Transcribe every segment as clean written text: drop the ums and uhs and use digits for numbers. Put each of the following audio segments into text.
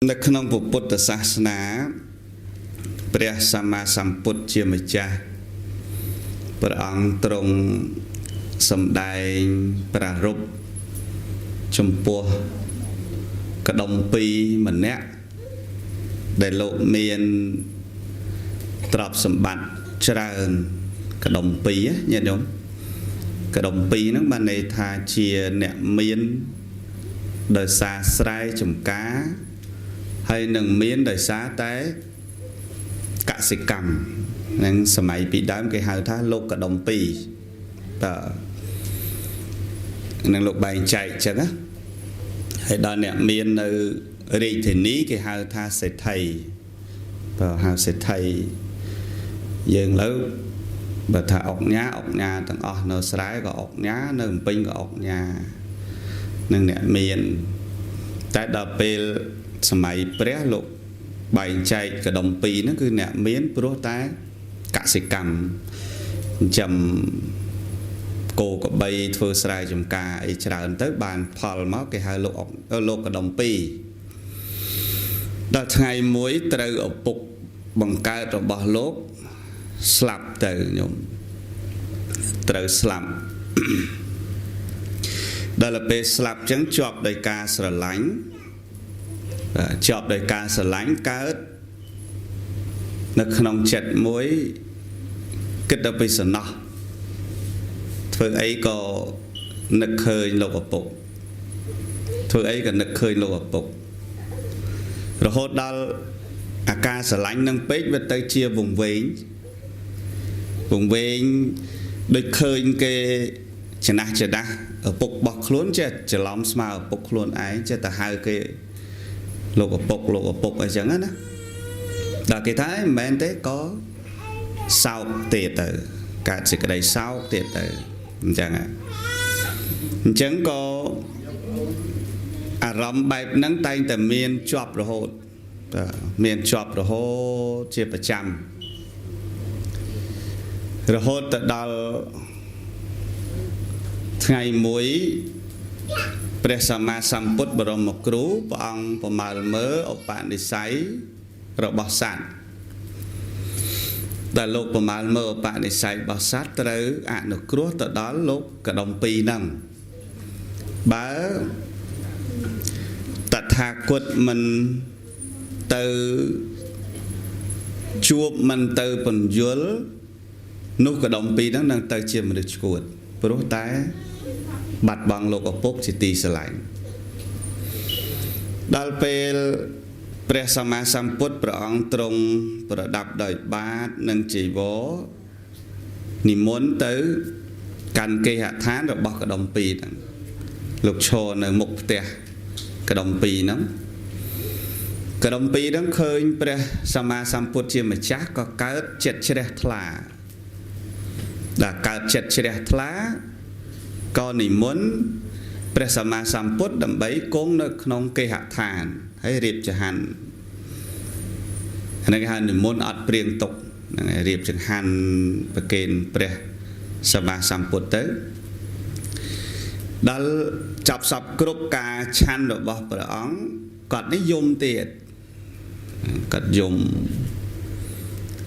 នៅក្នុងពុទ្ធសាសនាព្រះសម្មាសម្ពុទ្ធជាម្ចាស់ព្រះអង្គទ្រង់សម្ដែងប្រារព្ធចំពោះកដុំពីរម្នាក់ដែលលោកមានទ្រព្យសម្បត្តិច្រើនកដុំពីរញាតិញោមកដុំពីរហ្នឹងបានន័យថាជាអ្នកមានដោយសារស្រែចម្ការហើយនឹងមានដោយសារតែកសិកម្មនឹងសម័យពីដើមគេហៅថាលោកកដុំពីរតើនឹងលោកបែងចែកអញ្ចឹងណាហើយដល់អ្នកមាននៅរាជធានីគេហៅថាសេដ្ឋីបើហៅសេដ្ឋីយើងលើបើថាអុកញ៉ាអុកញ៉ាទាំងអស់នៅស្រែក៏អុកញ៉ានៅភ្នំពេញក៏អុកញ៉ានឹងអ្នកមានតែដល់ពេលសម័យព្រះលោកបែងចែកកដុំពីរហ្នឹងគឺអ្នកមានព្រោះតែកសិកម្មចិញ្ចឹមគោក្របីធ្វើស្រែចម្ការអីច្រើនទៅបានផលមកគេហៅលោកលោកកដុំពីរដល់ថ្ងៃមួយត្រូវឪពុកបង្កើតរបស់លោកស្លាប់ទៅញោមត្រូវស្លាប់ដល់ពេលស្លាប់ចឹងជាប់ដោយការស្រឡាញ់ជាប់ដោយការស្រឡាញ់កើតនៅក្នុងចិត្តមួយគិតដល់ពីសំណោះធ្វើអីក៏នឹកឃើញលោកឪពុកធ្វើអីក៏នឹកឃើញលោកឪពុករហូតដល់អាការស្រឡាញ់នឹងពេកវាទៅជាវង្វេងវង្វេងដូចឃើញគេចំណាស់ចំណាស់ឪពុករបស់ខ្លួនចេះច្រឡំស្មើឪពុកខ្លួនឯងចេះតែហៅគេលោកឪពុកលោកឪពុកអីចឹងណាដល់គេថាមិនមែនទេក៏សោកទៀតទៅកើតសេចក្តីសោកទៀតទៅអញ្ចឹងអញ្ចឹងក៏អារម្មណ៍បែបហ្នឹងតែងតែមានជាប់រហូតមានជាប់រហូតជាប្រចាំរហូតទៅដល់ថ្ងៃមួយព្រះសម្មាសម្ពុទ្ធបរមគ្រូព្រះអង្គប្រមាលមើលឧបនិស្ស័យរបស់សត្វដែលលោកប្រមាលមើលឧបនិស្ស័យរបស់សត្វត្រូវអនុគ្រោះទៅដល់លោកកដុំពីរហ្នឹងបើតថាគតមិនទៅជួបមិនទៅពន្យល់នោះកដុំពីរហ្នឹងនឹងទៅជាមនុស្សឈួតព្រោះតែបាត់បង់លោកឪពុកជាទីស្រឡាញ់ដល់ពេលព្រះសម្មាសម្ពុទ្ធព្រះអង្គទ្រង់ប្រដាប់ដោយបាតនិងចីវរនិមន្តទៅកាន់គេហដ្ឋានរបស់កដុំពីរហ្នឹងលោកឈរនៅមុខផ្ទះកដុំពីរហ្នឹងកដុំពីរហ្នឹងឃើញព្រះសម្មាសម្ពុទ្ធជាម្ចាស់ក៏កើតចិត្តជ្រះថ្លាដល់កើតចិត្តជ្រះថ្លាក៏និមន្តព្រះសម្មាសម្ពុទ្ធដើម្បីគង់នៅក្នុងគេហដ្ឋានហើយរៀបចង្ហាន់ហ្នឹងគេហៅនិមន្តអត់ព្រៀងទុកហ្នឹងហើយរៀបចង្ហាន់ប្រគេនព្រះសម្មាសម្ពុទ្ធទៅដល់ចាប់សពគ្រប់ការឆាន់របស់ព្រះអង្គគាត់នេះយំទៀតគាត់យំ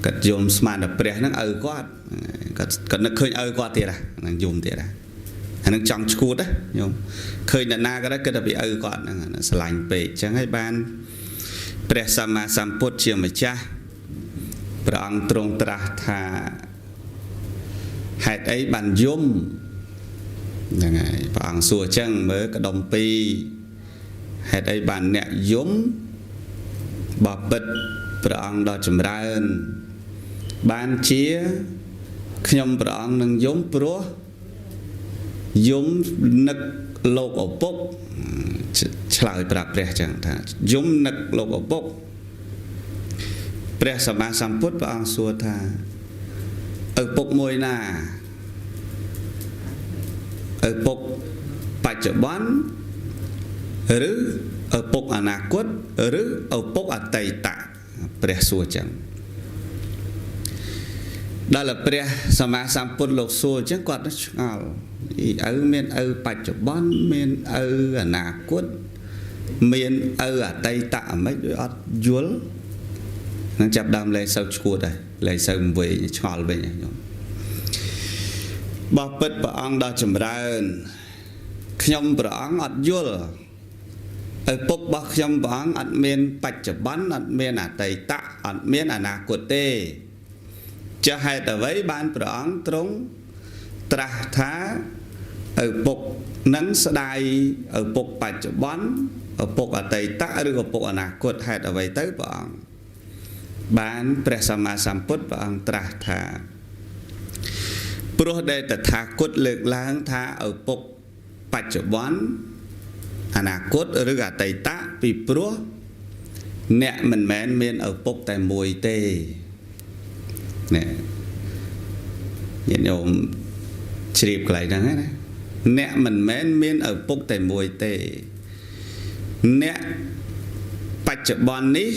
គាត់យំស្មានតែព្រះហ្នឹងឪគាត់គាត់នឹកឃើញឪគាត់ទៀតហ្នឹងយំទៀតអាហ្នឹងចង់ឈួតណាញោមឃើញអ្នកណាក៏ដែរគិតតែពីឪគាត់ហ្នឹងស្រឡាញ់ពេកអញ្ចឹងហើយបានព្រះសម្មាសម្ពុទ្ធជាម្ចាស់ព្រះអង្គទ្រង់ត្រាស់ថាហេតុអីបានយំហ្នឹងហើយព្រះអង្គសួរអញ្ចឹងមើលកដុំពីរហេតុអីបានអ្នកយំបបិទ្ធព្រះអង្គដ៏ចម្រើនបានជាខ្ញុំព្រះអង្គនឹងយំព្រោះយំនឹកលោកឪពុកឆ្លើយប្រាប់ព្រះចឹងថាយំនឹកលោកឪពុកព្រះសម្មាសម្ពុទ្ធព្រះអង្គសួរថាឪពុកមួយណាឪពុកបច្ចុប្បន្នឬឪពុកអនាគតឬឪពុកអតីតព្រះសួរចឹងដល់ព្រះសម្មាសម្ពុទ្ធលោកសួរអញ្ចឹងគាត់ឆ្ងល់ឪមានឪបច្ចុប្បន្នមានឪអនាគត មានឪអតីតអមិនដូចអត់យល់នឹងចាប់ដើមលែងសូវឈួតដែរលែងសូវវិញឆ្ងល់វិញខ្ញុំបោះពិតព្រះអង្គដ៏ចម្រើនខ្ញុំព្រះអង្គអត់យល់ឪពុករបស់ខ្ញុំព្រះអង្គអត់មានបច្ចុប្បន្នអត់មានអតីតអត់មានអនាគតទេចុះហេតុអ្វីបានព្រះអង្គទ្រង់ត្រាស់ថាឪពុកនឹងស្ដាយឪពុកបច្ចុប្បន្នឪពុកអតីតឬឪពុកអនាគតហេតុអ្វីទៅព្រះអង្គបានព្រះសម្មាសម្ពុទ្ធព្រះអង្គត្រាស់ថាព្រោះដែលតថាគតលើកឡើងថាឪពុកបច្ចុប្បន្នអនាគតឬអតីតពីព្រោះអ្នកមិនមែនមានឪពុកតែមួយទេនេះញាតិញោមជ្រាបកន្លែងហ្នឹងណាអ្នកមិនមែនមានឪពុកតែមួយទេអ្នកបច្ចុប្បន្ននេះ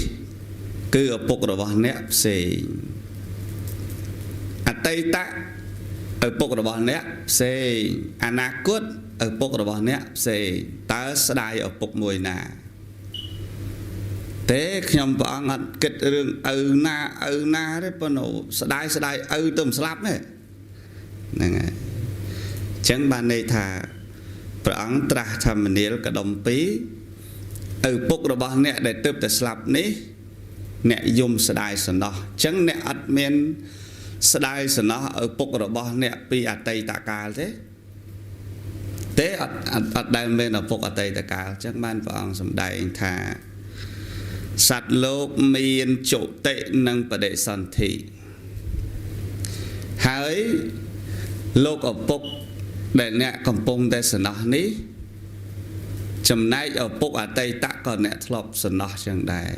គឺឪពុករបស់អ្នកផ្សេងអតីតឪពុករបស់អ្នកផ្សេងអនាគតឪពុករបស់អ្នកផ្សេងតើស្ដាយឪពុកមួយណាទេខ្ញុំព្រះអង្គអត់គិតរឿងឪណាឪណាទេប៉ុន្តែស្ដាយស្ដាយឪទៅមិនស្លាប់ទេហ្នឹងហើយអញ្ចឹងបានន័យថាព្រះអង្គត្រាស់ធម្មនាលកដុំពីរឪពុករបស់អ្នកដែលទើបតែស្លាប់នេះអ្នកយំស្ដាយសំណោះអញ្ចឹងអ្នកអត់មានស្ដាយសំណោះឪពុករបស់អ្នកពីអតីតកាលទេទេអត់អត់ដែលមានឪពុកអតីតកាលអញ្ចឹងបានព្រះអង្គសម្ដែងថាសត្វលោកមានជតិនិងបដិសន្ធិហើយលោកឪពុកដែលអ្នកកំពុងតែសំណោះនេះចំណែកឪពុកអតីតក៏អ្នកធ្លាប់សំណោះចឹងដែរ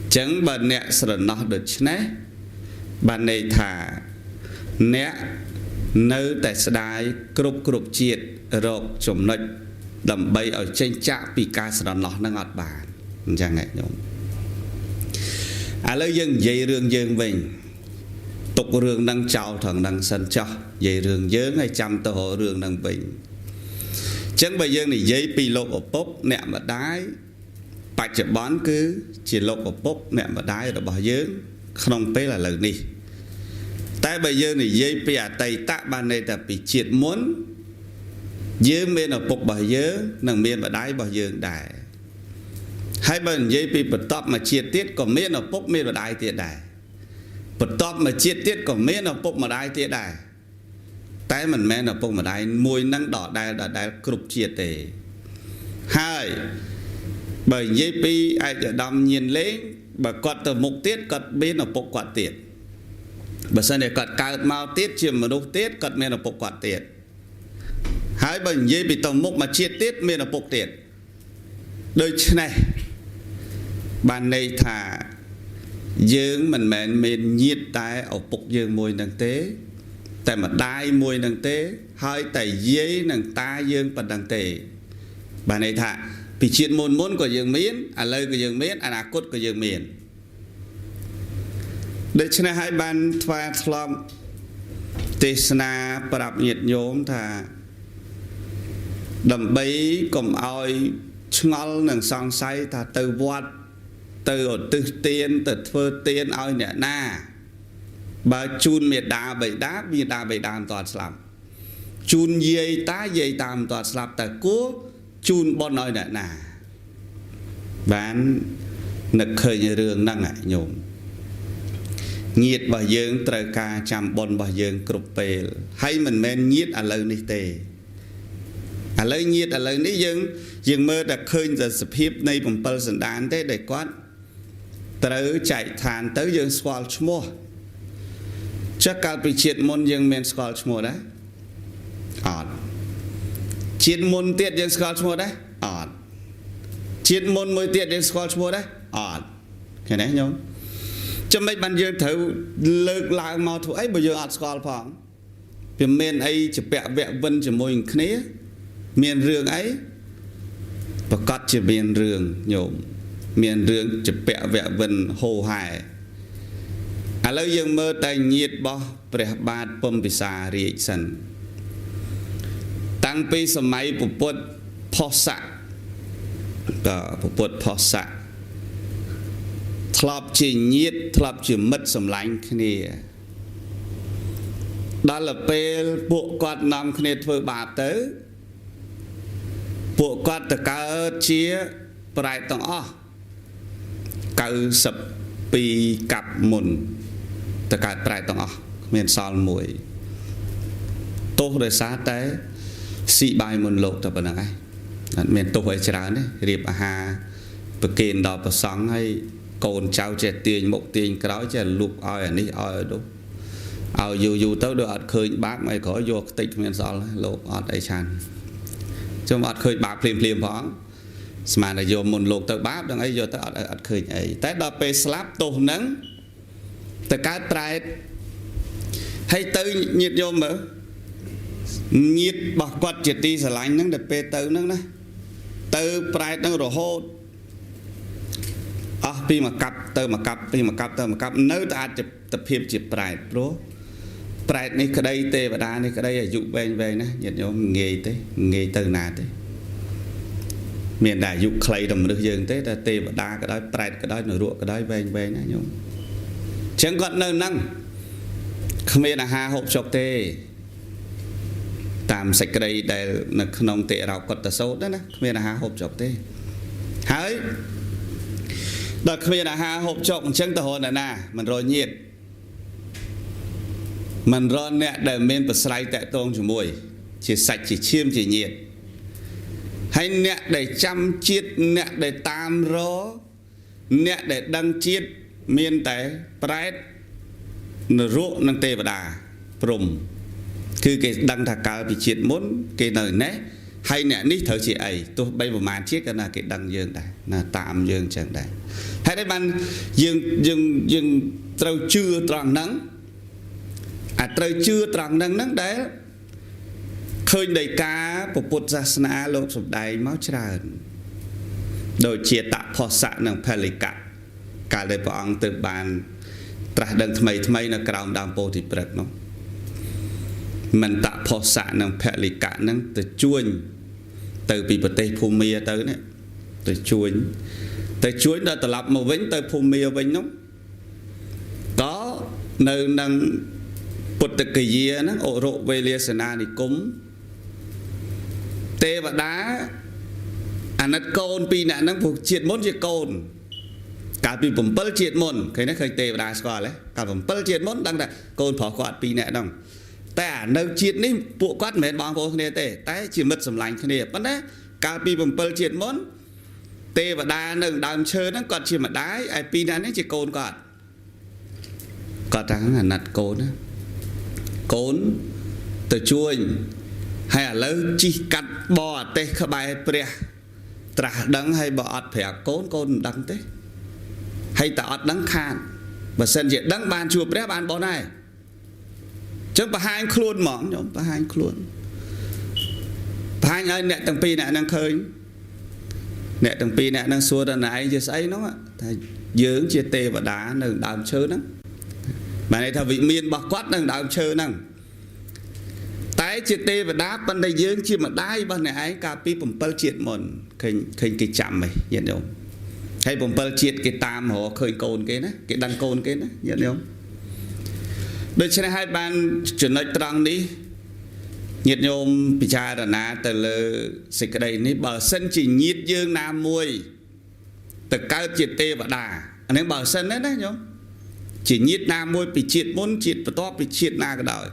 អញ្ចឹងបើអ្នកស្រណោះដូច្នេះបានន័យថាអ្នកនៅតែស្ដាយគ្រប់គ្រប់ជាតិរកចំណុចដើម្បីឲ្យចេញចាកពីការស្រណោះនឹងអត់បានអញ្ចឹងឯងញោមឥឡូវយើងនិយាយរឿងយើងវិញទុករឿងនឹងចោលថងនឹងសិនចោះនិយាយរឿងយើងហើយចាំទៅរករឿងនឹងវិញអញ្ចឹងបើយើងនិយាយពីលោកឪពុកអ្នកម្ដាយបច្ចុប្បន្នគឺជាលោកឪពុកអ្នកម្ដាយរបស់យើងក្នុងពេលឥឡូវនេះតែបើយើងនិយាយពីអតីតបានន័យថាពីជាតិមុនយើងមានឪពុករបស់យើងនិងមានម្ដាយរបស់យើងដែរហើយបើនិយាយពីបន្ទាប់មកជាតិទៀតក៏មានឪពុកមានម្ដាយទៀតដែរបន្ទាប់មកជាតិទៀតក៏មានឪពុកម្ដាយទៀតដែរតែមិនមែនឪពុកម្ដាយមួយនឹងដដែលដដែលគ្រប់ជាតិទេហើយបើនិយាយពីឯកឧត្តមញៀនលេងបើគាត់ទៅមុខទៀតគាត់មានឪពុកគាត់ទៀតបើសិនជាគាត់កើតមកទៀតជាមនុស្សទៀតគាត់មានឪពុកគាត់ទៀតហើយបើនិយាយពីទៅមុខមកជាតិទៀតមានឪពុកទៀតដូច្នេះបានន័យថាយើងមិនមែនមានញាតិតែឪពុកយើងមួយនឹងទេតែម្ដាយមួយនឹងទេហើយតែយាយនិងតាយើងប៉ុណ្ណឹងទេបានន័យថាពីជាតិមុនមុនក៏យើងមានឥឡូវក៏យើងមានអនាគតក៏យើងមានដូច្នេះហើយបានថ្វាយធ្លាប់ទេសនាប្រាប់ញាតិញោមថាដើម្បីកុំឲ្យឆ្ងល់និងសង្ស័យថាទៅវត្តទៅឧទ្ទិសទានទៅធ្វើទានឲ្យអ្នកណាបើជូនមេដាបិតាមេដាបិតាមិនទាន់ស្លាប់ជូនយាយតាយាយតាមិនទាន់ស្លាប់តែគួរជូនបុណ្យឲ្យអ្នកណាបាននឹកឃើញរឿងហ្នឹងញោមញាតិរបស់យើងត្រូវការចាំបុណ្យរបស់យើងគ្រប់ពេលហើយមិនមែនញាតិឥឡូវនេះទេឥឡូវញាតិឥឡូវនេះយើងមើលតែឃើញតែសភាពនៃ7សន្តានទេដែលគាត់ត្រូវចែកឋានទៅយើងស្គាល់ឈ្មោះចុះកាលពីជាតិមុនយើងមានស្គាល់ឈ្មោះដែរអត់ជាតិមុនទៀតយើងស្គាល់ឈ្មោះដែរអត់ជាតិមុនមួយទៀតយើងស្គាល់ឈ្មោះដែរអត់ឃើញទេញោមចំណុចបានយើងត្រូវលើកឡើងមកធ្វើអីបើយើងអត់ស្គាល់ផងវាមានអីជាពាក់វៈវិនជាមួយនឹងគ្នាមានរឿងអីប្រកាសជាមានរឿងញោមមានរឿងជាពាក់វៈវិនហោហែឥឡូវយើងមើលតែញាតិរបស់ព្រះបាទពំពិសារាជសិនតាំងពីសម័យពុទ្ធផុសៈ តពុទ្ធផុសៈធ្លាប់ជាញាតិធ្លាប់ជាមិត្តសម្លាញ់គ្នាដល់ពេលពួកគាត់នាំគ្នាធ្វើបាបទៅពួកគាត់ទៅកើតជាប្រែតទាំងអស់92កាប់មុនទៅកើតប្រែតទាំងអស់គ្មានសល់មួយទោសដោយសារតែស៊ីបាយមុនលោកតែប៉ុណ្្នឹងឯងអត់មានទោសអីច្រើនទេរៀបអាហារប្រគេនដល់ព្រះសង្ឃហើយកូនចៅចេះទាញមុខទាញក្រោយចេះលូកឲ្យអានេះឲ្យនោះឲ្យយូរយូរទៅដូចអត់ឃើញបាបថ្ងៃក្រោយយកខ្ទេចគ្មានសល់លោកអត់អីឆានខ្ញុំអត់ឃើញបាបភ្លាមភ្លាមផងស្មានតែយកមុនលោកទៅបាបដល់អីយកទៅអត់ឃើញអីតែដល់ពេលស្លាប់ទោសហ្នឹងទៅកើតប្រែតហើយទៅញាតញោមមើលញាតរបស់គាត់ជាទីស្រឡាញ់ហ្នឹងដល់ពេលទៅហ្នឹងណាទៅប្រែតហ្នឹងរហូតអស់ពីមួយកាប់ទៅមួយកាប់ពីមួយកាប់ទៅមួយកាប់នៅតែអាចទៅភាពជាប្រែតព្រោះប្រែតនេះក្តីទេវតានេះក្តីអាយុវែងវែងណាញាតិញោមងាយទេងាយទៅណាទេមានតែអាយុខ្លីដល់មនុស្សយើងទេតែទេវតាក៏ដោយប្រែតក៏ដោយនរកក៏ដោយវែងវែងណាញោមអញ្ចឹងគាត់នៅហ្នឹងគ្មានអាហារហូបចុកទេតាមសេចក្តីដែលនៅក្នុងតិរោកតសោតណាគ្មានអាហារហូបចុកទេហើយដល់គ្មានអាហារហូបចុកអញ្ចឹងទៅរកអ្នកណាមិនរកញាតិមិនរកអ្នកដែលមានប្រស្រ័យតាក់ទងជាមួយជាសាច់ជាឈាមជាញាតិហើយអ្នកដែលចាំជាតិអ្នកដែលតាមរកអ្នកដែលដឹងជាតិមានតែប្រែតនរកនិងទេវតាព្រំគឺគេដឹងថាកាលពីជាតិមុនគេនៅនេះហើយអ្នកនេះត្រូវជាអីទោះបីប្រមាណជាតិក៏ណាគេដឹងយើងដែរណាតាមយើងចឹងដែរហើយได้បានយើងយើងយើងត្រូវជឿត្រង់ហ្នឹងអាត្រូវជឿត្រង់ហ្នឹងហ្នឹងដែលឃើញដីកាពុទ្ធសាសនាលោកសម្ដែងមកច្រើនដូចជាតផសៈនិងពលិកៈកាលដែលព្រះអង្គទៅបានត្រាស់ដឹងថ្មីថ្មីនៅក្រោមដើមពោធិព្រឹក្សនោះមិនតផសៈនិងពលិកៈហ្នឹងទៅជួញទៅពីប្រទេសភូមាទៅនេះទៅជួញដល់ត្រឡប់មកវិញទៅភូមាវិញនោះក៏នៅនឹងពុទ្ធគយាហ្នឹងអរុវេលាសេនានិគមទេវតាអាណិតកូនពីរអ្នកហ្នឹងព្រោះជាតិមុនជាកូនកាលពី7ជាតិមុនឃើញទេឃើញទេវតាស្គាល់ទេកាល7ជាតិមុនដឹងថាកូនប្រុសគាត់ពីរអ្នកហ្នឹងតែអានៅជាតិនេះពួកគាត់មិនមែនបងប្អូនគ្នាទេតែជាមិត្តសម្លាញ់គ្នាប៉ុន្តែកាលពី7ជាតិមុនទេវតានៅដើមឈើហ្នឹងគាត់ជាម្ដាយឯពីរអ្នកនេះជាកូនគាត់គាត់ថាអាណិតកូនណាកូនទៅជួញហើយឥឡូវជីកកាត់បរទេសក្បែរព្រះត្រាស់ដឹងហើយបើអត់ប្រាប់កូនកូនមិនដឹងទេហើយតែអត់ដឹងខាតបើសិនជាដឹងបានជួបព្រះបានបនដែរចឹងបង្ហាញខ្លួនហ្មងខ្ញុំបង្ហាញខ្លួនបង្ហាញឲ្យអ្នកទាំងពីរអ្នកហ្នឹងឃើញអ្នកទាំងពីរអ្នកហ្នឹងសួរដល់ឯងជាស្អីនោះថាយើងជាទេវតានៅដើមឈើហ្នឹងបានន័យថាវិមានរបស់គាត់នៅដើមឈើហ្នឹងតែជាទេវតាប៉ុន្តែយើងជាម្ដាយរបស់អ្នកឯងកាលពី7ជាតិមុនឃើញគេចាំហ៎ញាតិញោមហើយ7ជាតិគេតាមរកឃើញកូនគេណាគេដឹងកូនគេណាញាតិញោមដូច្នេះហើយបានចំណុចត្រង់នេះញាតិញោមពិចារណាទៅលើសេចក្តីនេះបើសិនជាញាតិយើងណាមួយទៅកើតជាទេវតាអានេះបើសិនណាញោមជាញាតិណាមួយពីជាតិមុនជាតិបន្ទាប់ពីជាតិណាក៏ដោយ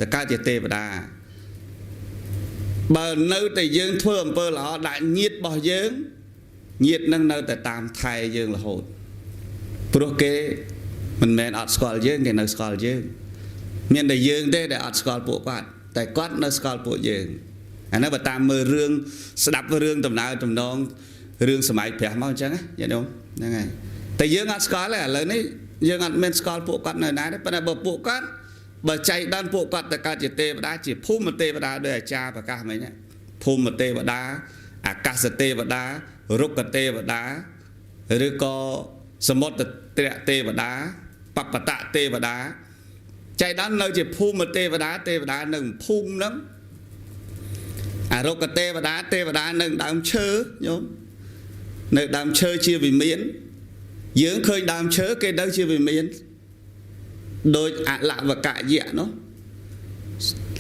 ទៅកើតជាទេវតាបើនៅតែយើងធ្វើអំពើល្អដាក់ញាតិរបស់យើងញាតិនឹងនៅតែតាមថែយើងរហូតព្រោះគេមិនមែនអត់ស្គាល់យើងគេនៅស្គាល់យើងមានតែយើងទេដែលអត់ស្គាល់ពួកគាត់តែគាត់នៅស្គាល់ពួកយើងអានេះបើតាមមើលរឿងស្ដាប់រឿងដំណើរតំណងរឿងសម័យព្រះមកអញ្ចឹងណាញាតិញោមហ្នឹងហើយតែយើងអត់ស្គាល់ទេឥឡូវនេះយើងអត់មានស្គាល់ពួកគាត់នៅណាទេប៉ុន្តែបើពួកគាត់បើចៃដន្យពួកគាត់ទៅកើតជាទេវតាជាភូមិទេវតាដោយអាចារ្យប្រកាសមិញភូមិទេវតាអាកាសទេវតារុក្ខទេវតាឬក៏សមុទ្រទេវតាបបតៈទេវតាចៃដន្យនៅជាភូមិទេវតាទេវតានៅភូមិហ្នឹងអរុក្ខទេវតាទេវតានៅដើមឈើញោម នៅដើមឈើជាវិមានយើងឃើញដើមឈើគេនៅជាវិមានដោយអលវកយៈនោះ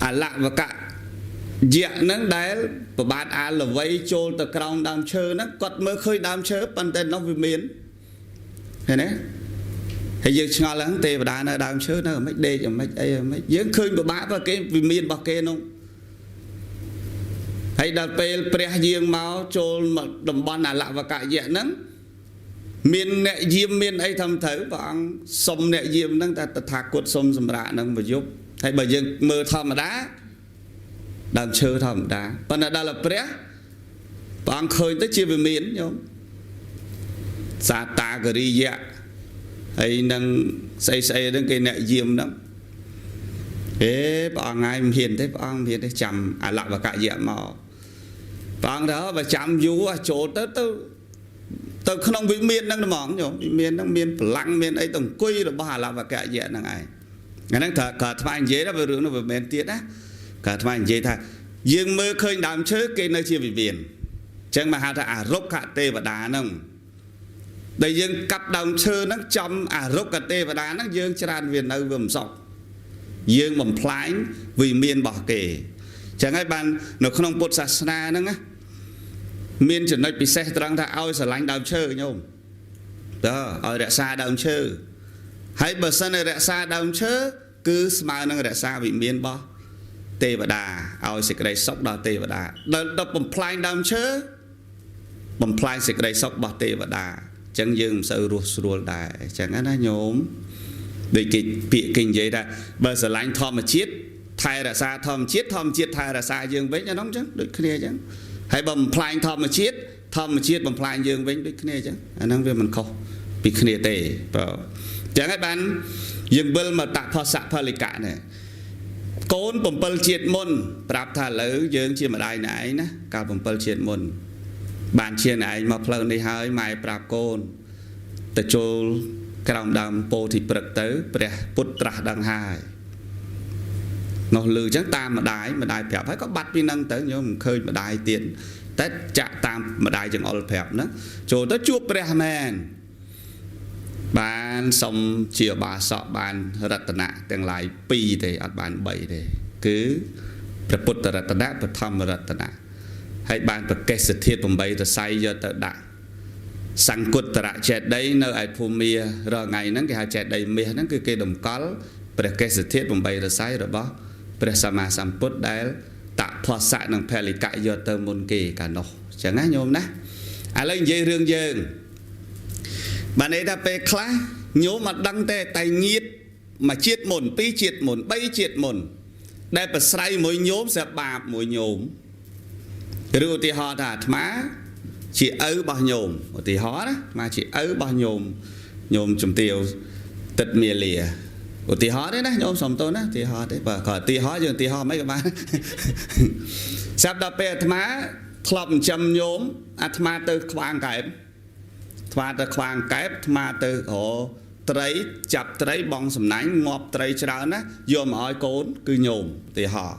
អលវកយៈហ្នឹងដែលប្របាទអាលវ័យចូលទៅក្រោមដើមឈើហ្នឹងគាត់មើលឃើញដើមឈើប៉ុន្តែនោះវិមានឃើញទេហើយយើងឆ្ងល់ហ្នឹងទេវតានៅដើមឈើនៅមិនដេកមិនអីមិនយើងឃើញពិបាកបើគេវិមានរបស់គេនោះហើយដល់ពេលព្រះយាងមកចូលមកតំបន់អលវកយៈហ្នឹងមានអ្នកយាមមានអីធំត្រូវព្រះអង្គសុំអ្នកយាមហ្នឹងតែតថាគតសុំសម្រាប់ហ្នឹងប្រយុទ្ធហើយបើយើងមើលធម្មតាដើមឈើធម្មតាប៉ុន្តែដល់ព្រះព្រះអង្គឃើញទៅជាវិមានញោមសាតាគរិយៈហើយនឹងស្អីស្អីហ្នឹងគេអ្នកយាមហ្នឹងហេព្រះអង្គហើយមិនហ៊ានទេព្រះអង្គមិនហ៊ានទេចាំអលវកយៈមកព្រះអង្គទៅបើចាំយូរចូលទៅទៅទៅក្នុងវិមានហ្នឹងហ្មងញោមវិមានហ្នឹងមានพลังមានអីទៅអង្គុយរបស់អលវកយៈហ្នឹងឯងហ្នឹងត្រូវក៏ថ្មនិយាយដល់រឿងនោះវាមិនមែនទៀតណាក៏ថ្មនិយាយថាយើងមើលឃើញដើមឈើគេនៅជាវិមានអញ្ចឹងមកហៅថាអរុក្ខទេវតាហ្នឹងដែលយើងកាប់ដើមឈើហ្នឹងចំអរុក្ខទេវតាហ្នឹងយើងច្រើនវានៅវាមិនសុខយើងបំផ្លាញវិមានរបស់គេអញ្ចឹងហើយបាននៅក្នុងពុទ្ធសាសនាហ្នឹងណាមានចំណុចពិសេសត្រង់ថាឲ្យស្រឡាញ់ដើមឈើញោមតើឲ្យរក្សាដើមឈើហើយបើសិនរក្សាដើមឈើគឺស្មើនឹងរក្សាវិមានរបស់ទេវតាឲ្យសេចក្តីសុខដល់ទេវតាដល់បំផ្លាញដើមឈើបំផ្លាញសេចក្តីសុខរបស់ទេវតាអញ្ចឹងយើងមិនសូវរស់ស្រួលដែរអញ្ចឹងណាញោមដូចគេពាក្យគេនិយាយថាបើស្រឡាញ់ធម្មជាតិថែរក្សាធម្មជាតិធម្មជាតិថែរក្សាយើងវិញអានោះអញ្ចឹងដូចគ្នាអញ្ចឹងហើយបើបំផ្លាញធម្មជាតិធម្មជាតិបំផ្លាញយើងវិញដូចគ្នាអញ្ចឹងអាហ្នឹងវាមិនខុសពីគ្នាទេបើអញ្ចឹងហើយបានយើងវិលមកតផសៈផលិកៈនេះកូន7ជាតិមុនប្រាប់ថាឥឡូវយើងជាម្ដាយណែឯងណាកាល7ជាតិមុនបានជាណែឯងមកផ្លូវនេះហើយម៉ែប្រាប់កូនទៅចូលក្រោមដើមពោធិព្រឹកទៅព្រះពុទ្ធត្រាស់ដឹងហើយនោះលឺអញ្ចឹងតាមម្ដាយម្ដាយប្រាប់ហើយក៏បាត់ពីនឹងទៅញោមមិនឃើញម្ដាយទៀតតែចាក់តាមម្ដាយចង្អុលប្រាប់ហ្នឹងចូលទៅជួបព្រះមែនបានសុំជាបាសកបានរតនៈទាំងឡាយ2ទេអត់បាន3ទេគឺព្រះពុទ្ធរតនៈបឋមរតនៈហើយបានប្រកេសធាតុ8រស័យយកទៅដាក់សង្គតរចេតិយនៅឯភូមិរាល់ថ្ងៃហ្នឹងគេហៅចេតិយមាសហ្នឹងគឺគេតម្កល់ព្រះកេសធាតុ8រស័យរបស់ព្រះសម្មាសម្ពុទ្ធដែលតផសៈនិងពលិកៈយកទៅមុនគេកាលនោះអញ្ចឹងណាញោមណាឥឡូវនិយាយរឿងយើងបានន័យថាពេលខ្លះញោមអត់ដឹងទេតែញាតមួយជាតិមុនពីរជាតិមុនបីជាតិមុនដែលប្រស្រ័យមួយញោមស្រាប់បាបមួយញោមឬឧទាហរណ៍ថាអាត្មាជាឪរបស់ញោមឧទាហរណ៍ណាអាត្មាជាឪរបស់ញោមញោមជំទាវទឹកមាលាឧទាហរណ៍ទេណាញោមសុំទោសណាឧទាហរណ៍ទេបើក៏ឧទាហរណ៍យើងឧទាហរណ៍មិនក៏បានស្រាប់ដល់ពេលអាត្មាធ្លាប់ចិញ្ចឹមញោមអាត្មាទៅខ្វាងកែបអាត្មាទៅខ្វាងកែបអាត្មាទៅរកត្រីចាប់ត្រីបងសំណាញ់ងាប់ត្រីច្រើនណាយកមកឲ្យកូនគឺញោមឧទាហរណ៍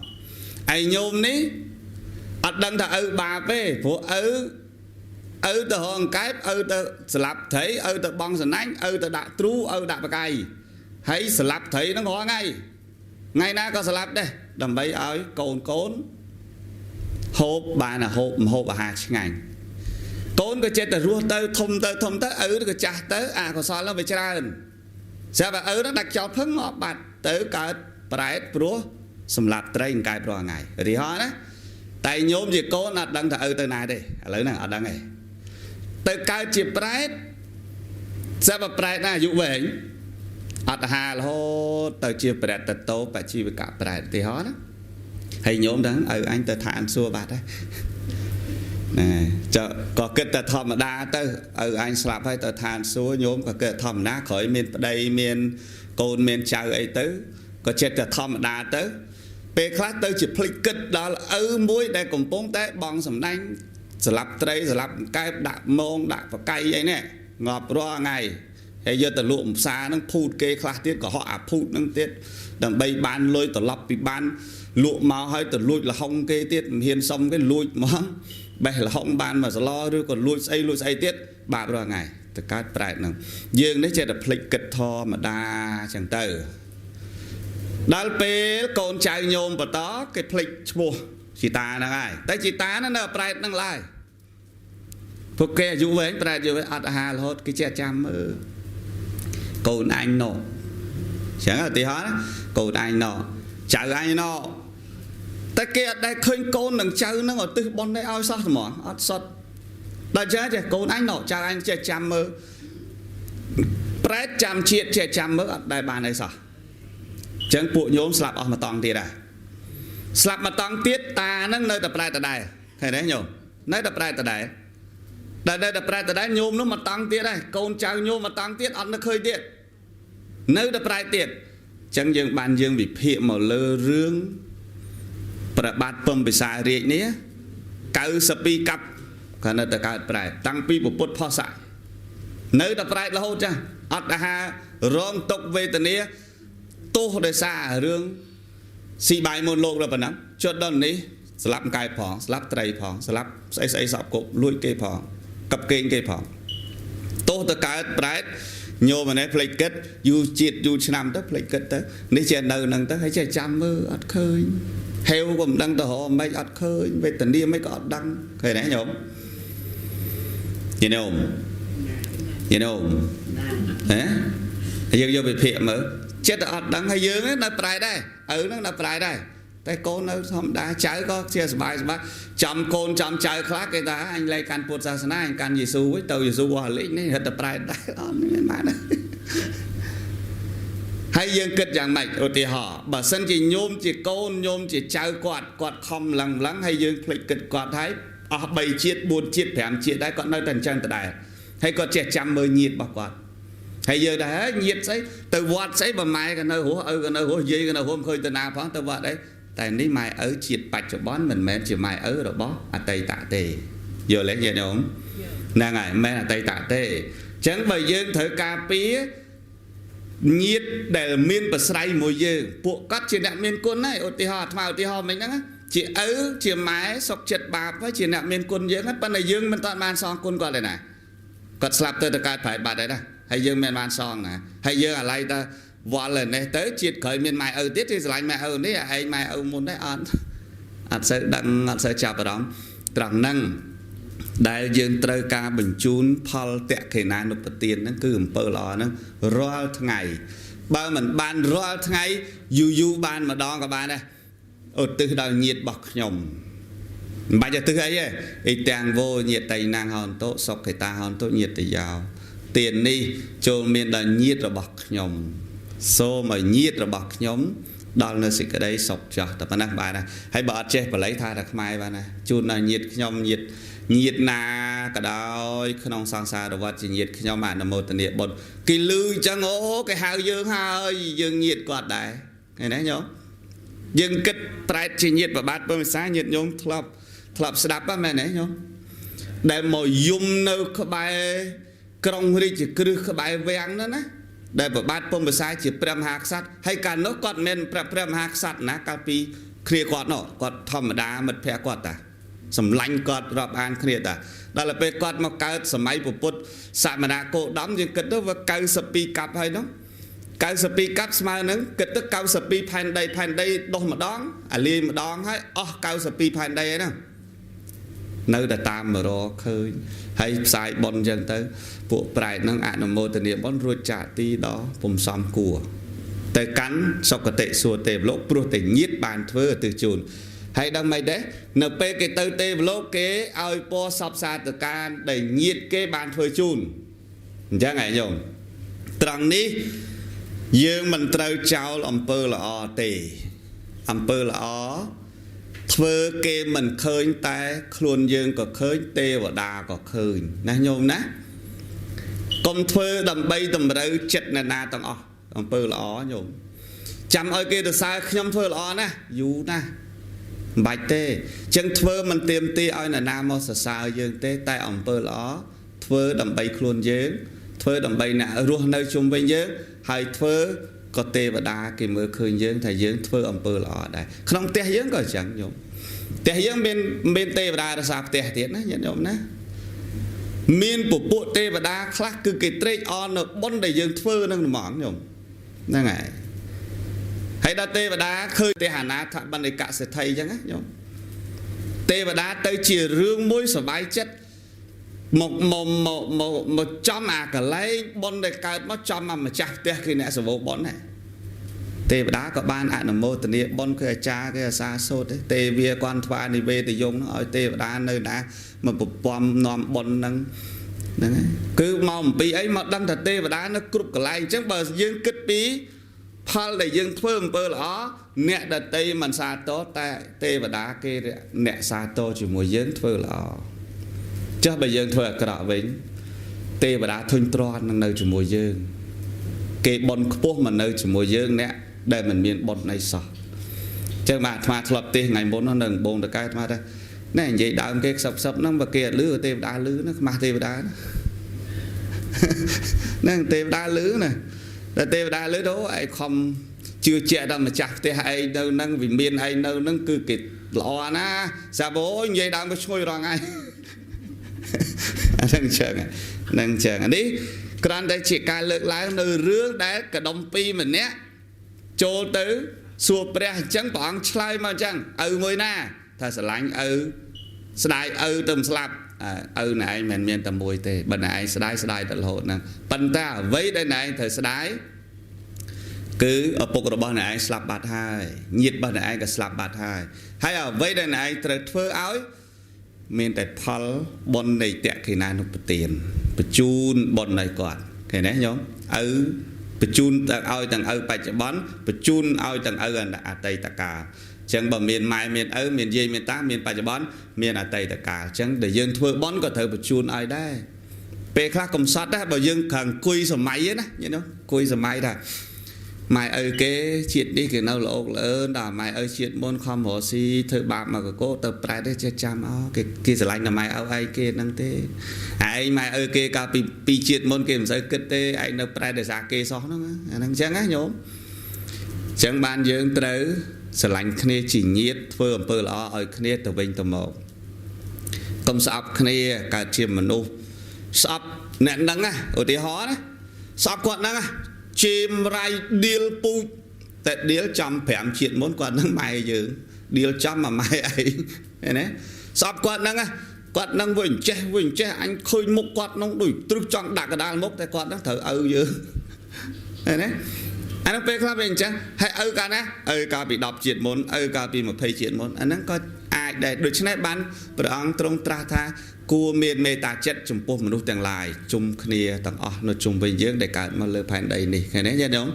ឯញោមនេះអត់ដឹងថាឪបាបទេព្រោះឪឪទៅរកអង្កែបឪទៅស្លាប់ត្រីឪទៅបងសំណាញ់ឪទៅដាក់ទ្រូឪដាក់បកាយហើយស្លាប់ត្រីហ្នឹងរាល់ថ្ងៃថ្ងៃណាក៏ស្លាប់ដែរដើម្បីឲ្យកូនកូនហូបបានហូបម្ហូបអាហារឆ្ងាញ់កូនក៏ចេះតែរស់ទៅធំទៅធំទៅឪក៏ចាស់ទៅអកុសលហ្នឹងវាច្រើនស្រាប់តែឪហ្នឹងដាច់ចោលភឹងងាប់បាត់ទៅកើតប្រែតព្រោះសម្លាប់ត្រីអង្កែបរាល់ថ្ងៃឧទាហរណ៍ណាតែញោមជាកូនអត់ដឹងថាឪទៅណាទេឥឡូវហ្នឹងអត់ដឹងទេទៅកើតជាប្រែតស្រាប់តែប្រែតណាអាយុវែងអត់អាហាររហូតទៅជាប្រែតតោបជីវកៈប្រែតឧទាហរណ៍ណាហើយញោមដឹងឪអញទៅឋានសួគ៌បាត់ហើយណែចុះក៏គិតតែធម្មតាទៅឪអញស្លាប់ហើយទៅឋានសួគ៌ញោមក៏គិតធម្មតាក្រោយមានប្តីមានកូនមានចៅអីទៅក៏ចិត្តតែធម្មតាទៅពេលខ្លះទៅជាភ្លេចគិតដល់ឪមួយដែលកំពុងតែបងសំណាញ់ស្លាប់ត្រីស្លាប់កែបដាក់មងដាក់បកៃអីនេះងាប់រាល់ថ្ងៃហើយយកទៅលក់ផ្សារហ្នឹងភូតគេខ្លះទៀតក៏ហក់អាភូតហ្នឹងទៀតដើម្បីបានលុយត្រឡប់ពីបានលក់មកហើយទៅលួចលហុងគេទៀតមិនហ៊ានសុំគេលួចមក បេះលហុងបានមួយសឡឬក៏លួចស្អីលួចស្អីទៀតបាបរាល់ថ្ងៃទៅកើតប្រែតហ្នឹងយើងនេះចេះតែភ្លេចគិតធម្មតាចឹងទៅដល់ពេលកូនចៅញោមបន្តគេភ្លេចឈ្មោះជីតាហ្នឹងហើយតែជីតាហ្នឹងនៅប្រែតហ្នឹងឡើយពួកគេអាយុវែងប្រែតយូរអត់អាហាររហូតគេចេះចាំមើលកូនអញណោះចឹងឧទាហរណ៍កូនអញណោះចៅអញណោះតែគេអត់ដែលឃើញកូននឹងចៅនឹងឧទ្ទិសបុណ្យនេះឲ្យសោះហ្មងអត់សុទ្ធដល់ចឹងចេះកូនអញណោះចៅអញចេះចាំមើលប្រែតចាំជាតិចេះចាំមើលអត់ដែលបានអីសោះចឹងពួកញោមស្លាប់អស់មួយតង់ទៀតដែរស្លាប់មួយតង់ទៀតតានឹងនៅតែប្រែតដដែលឃើញទេញោមនៅតែប្រែតដដែលដែលនៅតែប្រែតដដែលញោមនោះមួយតង់ទៀតដែរកូនចៅញោមមួយតង់ទៀតអត់នឹកឃើញទៀតនៅតែប្រែតទៀតចឹងយើងបានយើងវិភាគមកលើរឿងព្រះបាទពំពិសារាជនេះ92កាប់ក៏នៅតែកើតប្រែតតាំងពីពុទ្ធផុសៈនៅតែប្រែតរហូតចាស់អត់អាហាររងទុកវេទនាទោសដោយសាររឿងស៊ីបាយមុនលោកដល់ប៉ុណ្ណឹងជិតដល់នេះស្លាប់កែផងស្លាប់ត្រីផងស្លាប់ស្អីស្អីសពគប់លួចគេផងកັບកេងគេផងទោសទៅកើតប្រែតញោមនេះភ្លេចគិតយូរជាតិយូរឆ្នាំទៅភ្លេចគិតទៅនេះចេះនៅនឹងទៅហើយចេះចាំមើលអត់ឃើញហេវក៏មិនដឹងទៅរកមិនអត់ឃើញវេទនាមិនក៏អត់ដឹងឃើញទេញោមញោមញោមហ៎យើងយកវិភាគមើលចិត្តអត់ដឹងហើយយើងនៅប្រែដែរឪនឹងនៅប្រែដែរតែកូននៅធម្មតាចៅក៏ជាសบายសบายចំកូនចំចៅខ្លះគេថាអញលែកកាន់ពុទ្ធសាសនាអញកាន់យេស៊ូវិញទៅយេស៊ូវអស់លេខនេះរត់តែប្រែដែរអត់មានបានហើយយើងគិតយ៉ាងម៉េចឧទាហរណ៍បើសិនជាញោមជាកូនញោមជាចៅគាត់គាត់ខំឡើងឡើងហើយយើងភ្លេចគិតគាត់ហើយអស់3ជាតិ4ជាតិ5ជាតិដែរគាត់នៅតែអញ្ចឹងដដែលហើយគាត់ចេះចាំមើលញាតិរបស់គាត់ហើយយើងដែរញាតិស្អីទៅវត្តស្អីបើម៉ែក៏នៅរស់ឪក៏នៅរស់យាយក៏នៅរស់មិនឃើញទៅណាផងទៅវត្តអីតែនេះម៉ែឪជាតិបច្ចុប្បន្នមិនមែនជាម៉ែឪរបស់អតីតទេយល់ទេញាតិញោមហ្នឹងហើយមិនមែនអតីតទេអញ្ចឹងបើយើងត្រូវការពារញាតិដែលមានប្រស្រ័យមួយយើងពួកគាត់ជាអ្នកមានគុណហើយឧទាហរណ៍អាត្មាឧទាហរណ៍មិញហ្នឹងជាឪជាម៉ែសុខចិត្តបាបហើយជាអ្នកមានគុណយើងហើយប៉ុន្តែយើងមិនទាន់បានសងគុណគាត់ទេណាគាត់ស្លាប់ទៅកើតប្រែតបាត់ហើយណាហើយយើងមិនបានសងណាហើយយើងអាឡ័យទៅវល់ឯនេះទៅជាតិក្រោយមានម៉ែឪទៀតគេស្រឡាញ់ម៉ែឪនេះឯងម៉ែឪមុនដែរអត់អត់សូវដឹងអត់សូវចាប់អារម្មណ៍ត្រង់ហ្នឹងដែលយើងត្រូវការបញ្ជូនផលតក្ខិណានុបទានហ្នឹងគឺអំពើល្អហ្នឹងរាល់ថ្ងៃបើមិនបានរាល់ថ្ងៃយូរយូរបានម្ដងក៏បានដែរឧទ្ទិសដល់ញាតិរបស់ខ្ញុំមិនបាច់ឧទ្ទិសអីទេអ៊ីទាំងវោញាតិណាងហន្តុសុខេតាហន្តុញាតិយោទាននេះចូលមានដល់ញាតិរបស់ខ្ញុំសូមឲ្យញាតិរបស់ខ្ញុំដល់នៅសេចក្តីសុខចោះតែប៉ុណ្ណេះបានណាហើយបើអត់ចេះបល័យថាតែខ្មែរបានណាជូនដល់ញាតិខ្ញុំញាតិញាតិណាក៏ដោយក្នុងសង្សារវដ្តជាញាតិខ្ញុំអនុមោទនាបុណ្យគេលឺអញ្ចឹងអូគេហៅយើងហើយយើងញាតិគាត់ដែរឃើញទេញោមយើងគិតប្រែតជាញាតិប្របាទពំសាញាតិញោមធ្លាប់ស្ដាប់ហ្នឹងមែនទេញោមដែលមកយំនៅក្បែរក្រុងរាជក្រឹសក្បែរវាំងហ្នឹងណាដែលប្របាទពំពិសាជាព្រះមហាក្សត្រហើយកាលនោះគាត់មិនមែនព្រះមហាក្សត្រណាកាលពីគ្នាគាត់នោះគាត់ធម្មតាមិត្តភក្តិគាត់តាសម្លាញ់គាត់រាប់អានគ្នាតាដល់ពេលគាត់មកកើតសម័យពុទ្ធសមណគោតមយើងគិតទៅវា92កាប់ហើយនោះ92កាប់ស្មើនឹងគិតទៅ92ផែនដីផែនដីដុះម្ដងអាលាយម្ដងហើយអស់92ផែនដីហើយហ្នឹងនៅតែតាមមករកឃើញហើយផ្សាយបុណ្យអញ្ចឹងទៅពួកប្រែតនឹងអនុមោទនាបុណ្យរួចចាកទីដល់ពុំសំគួរទៅកាន់សុគតិសួគ៌ទេវលោកព្រោះតែញាតិបានធ្វើឧទ្ទិសជូនហើយដឹងមិនទេនៅពេលគេទៅទេវលោកគេឲ្យពរសពសាធការដែលញាតិគេបានធ្វើជូនអញ្ចឹងឯងញោមត្រង់នេះយើងមិនត្រូវចោលអំពើល្អទេអំពើល្អធ្វើគេមិនឃើញតែខ្លួនយើងក៏ឃើញទេវតាក៏ឃើញណាញោមណាកុំធ្វើដើម្បីតម្រូវចិត្តអ្នកណាទាំងអស់អំពើល្អញោមចាំឲ្យគេសរសើរខ្ញុំធ្វើល្អណាស់យូរណាស់មិនបាច់ទេចឹងធ្វើមិនទៀមទាឲ្យអ្នកណាមកសរសើរយើងទេតែអំពើល្អធ្វើដើម្បីខ្លួនយើងធ្វើដើម្បីអ្នករស់នៅជុំវិញយើងហើយធ្វើក៏ទេវតាគេមើលឃើញយើងថាយើងធ្វើអំពើល្អដែរក្នុងផ្ទះយើងក៏អញ្ចឹងញោម ផ្ទះយើងមានទេវតារក្សាផ្ទះទៀតណាញាតិញោមណាមានពពួកទេវតាខ្លះគឺគេត្រេកអរនៅបុណ្យដែលយើងធ្វើនឹងហ្មងញោមហ្នឹងហើយហើយដល់ទេវតាឃើញទេអានាថបណ្ឌិកសេដ្ឋីអញ្ចឹងណាញោមទេវតាទៅជារឿងមួយសប្បាយចិត្តមកមកមកមកមកចំអាកលែងបុណ្យដែលកើតមកចំអាម្ចាស់ផ្ទះគឺអ្នកសវោបុណ្យហ្នឹងទេវតាក៏បានអនុមោទនាបុណ្យគឺអាចារ្យគេអាសាសូត្រទេវាគាត់ថ្វាយនិវេទយងឲ្យទេវតានៅណាមកប្រពំនាំបុណ្យហ្នឹងហ្នឹងគឺមកអំពីអីមកដឹងថាទេវតានៅគ្រប់កន្លែងអញ្ចឹងបើយើងគិតពីផលដែលយើងធ្វើអំពើល្អអ្នកដតីមិនសាទរតែទេវតាគេអ្នកសាទរជាមួយយើងធ្វើល្អចុះបើយើងធ្វើអាក្រក់វិញទេវតាធុញទ្រាន់នឹងនៅជាមួយយើងគេបុណ្យខ្ពស់មកនៅជាមួយយើងអ្នកដែលមិនមានបុណ្យអីសោះអញ្ចឹងបាទអាត្មាធ្លាប់ទេសថ្ងៃមុននៅដំបងតកែអាត្មាថាណែនិយាយដើមគេខ្សឹបខ្សឹបហ្នឹងបើគេអត់លឺទេវតាលឺណាខ្មាស់ទេវតាហ្នឹងទេវតាលឺណាតែទេវតាលឺទៅឯងខំជឿជាក់ដល់ម្ចាស់ផ្ទះឯងនៅហ្នឹងវិមានឯងនៅហ្នឹងគឺគេល្អណាសាបអូយនិយាយដើមក៏ឈ្ងុយរងឯងអាហ្នឹងចឹងហ្នឹងចឹងអានេះគ្រាន់តែជាការលើកឡើងនៅរឿងដែលកដុំពីរម្នាក់ចូលទៅសួរព្រះអញ្ចឹងព្រះអង្គឆ្លើយមកអញ្ចឹងឪមួយណាថាស្រឡាញ់ឪស្ដាយឪទៅមិនស្លាប់ឪណែឯងមិនមានតែមួយទេបើណែឯងស្ដាយស្ដាយតែរហូតហ្នឹងប៉ុន្តែអ្វីដែលណែឯងត្រូវស្ដាយគឺឪពុករបស់ណែឯងស្លាប់បាត់ហើយញាតិរបស់ណែឯងក៏ស្លាប់បាត់ហើយហើយអ្វីដែលណែឯងត្រូវធ្វើឲ្យមានតែផលបុណ្យនៃតក្ខិណានុបទានបញ្ជូនបុណ្យឲ្យគាត់ឃើញទេញោមឪបញ្ជូនទៅឲ្យទាំងឪបច្ចុប្បន្នបញ្ជូនឲ្យទាំងឪអតីតកាលអញ្ចឹងបើមានម៉ែមានឪមានយាយមានតាមានបច្ចុប្បន្នមានអតីតកាលអញ្ចឹងដែលយើងធ្វើបុណ្យក៏ត្រូវបញ្ជូនឲ្យដែរពេលខ្លះកំសត់ដែរបើយើងគ្រាន់អង្គុយសម័យណាញ៉ឹងអង្គុយសម័យថាម៉ែឪគេជាតិនេះគេនៅល្អល្អឿនដល់ម៉ែឪជាតិមុនខំរស់ស៊ីធ្វើបាបមកកកទៅប្រែទេចេះចាំអោគេស្រឡាញ់តែម៉ែឪឯងគេហ្នឹងទេឯងម៉ែឪគេកាលពីជាតិមុនគេមិនសូវគិតទេឯងនៅប្រែដោយសារគេសោះហ្នឹងអាហ្នឹងអញ្ចឹងណាញោមអញ្ចឹងបានយើងត្រូវស្រឡាញ់គ្នាជាញាតិធ្វើអំពើល្អឲ្យគ្នាទៅវិញទៅមកកុំស្អប់គ្នាកើតជាមនុស្សស្អប់អ្នកហ្នឹងណាឧទាហរណ៍ណាស្អប់គាត់ហ្នឹងណាជេមរៃឌៀលពូជតែឌៀលចំ5ជាតិមុនគាត់នឹងម៉ែយើងឌៀលចំមកម៉ែឯងឃើញទេស្អប់គាត់ហ្នឹងគាត់នឹងវិញចេះវិញចេះអញឃើញមុខគាត់នោះដូចទ្រឹសចង់ដាក់កដាលមុខតែគាត់នឹងត្រូវឪយើងឃើញទេអានោះពេលខ្លះវាអញ្ចឹងហើយឪកាលណាឪកាលពី10ជាតិមុនឪកាលពី20ជាតិមុនអាហ្នឹងក៏អាចដែរដូច្នេះបានព្រះអង្គទ្រង់ត្រាស់ថាគួរមានមេត្តាចិត្តចំពោះមនុស្សទាំងឡាយជុំគ្នាទាំងអស់នៅជុំវិញយើងដែលកើតមកលើផែនដីនេះឃើញទេញាតិញោម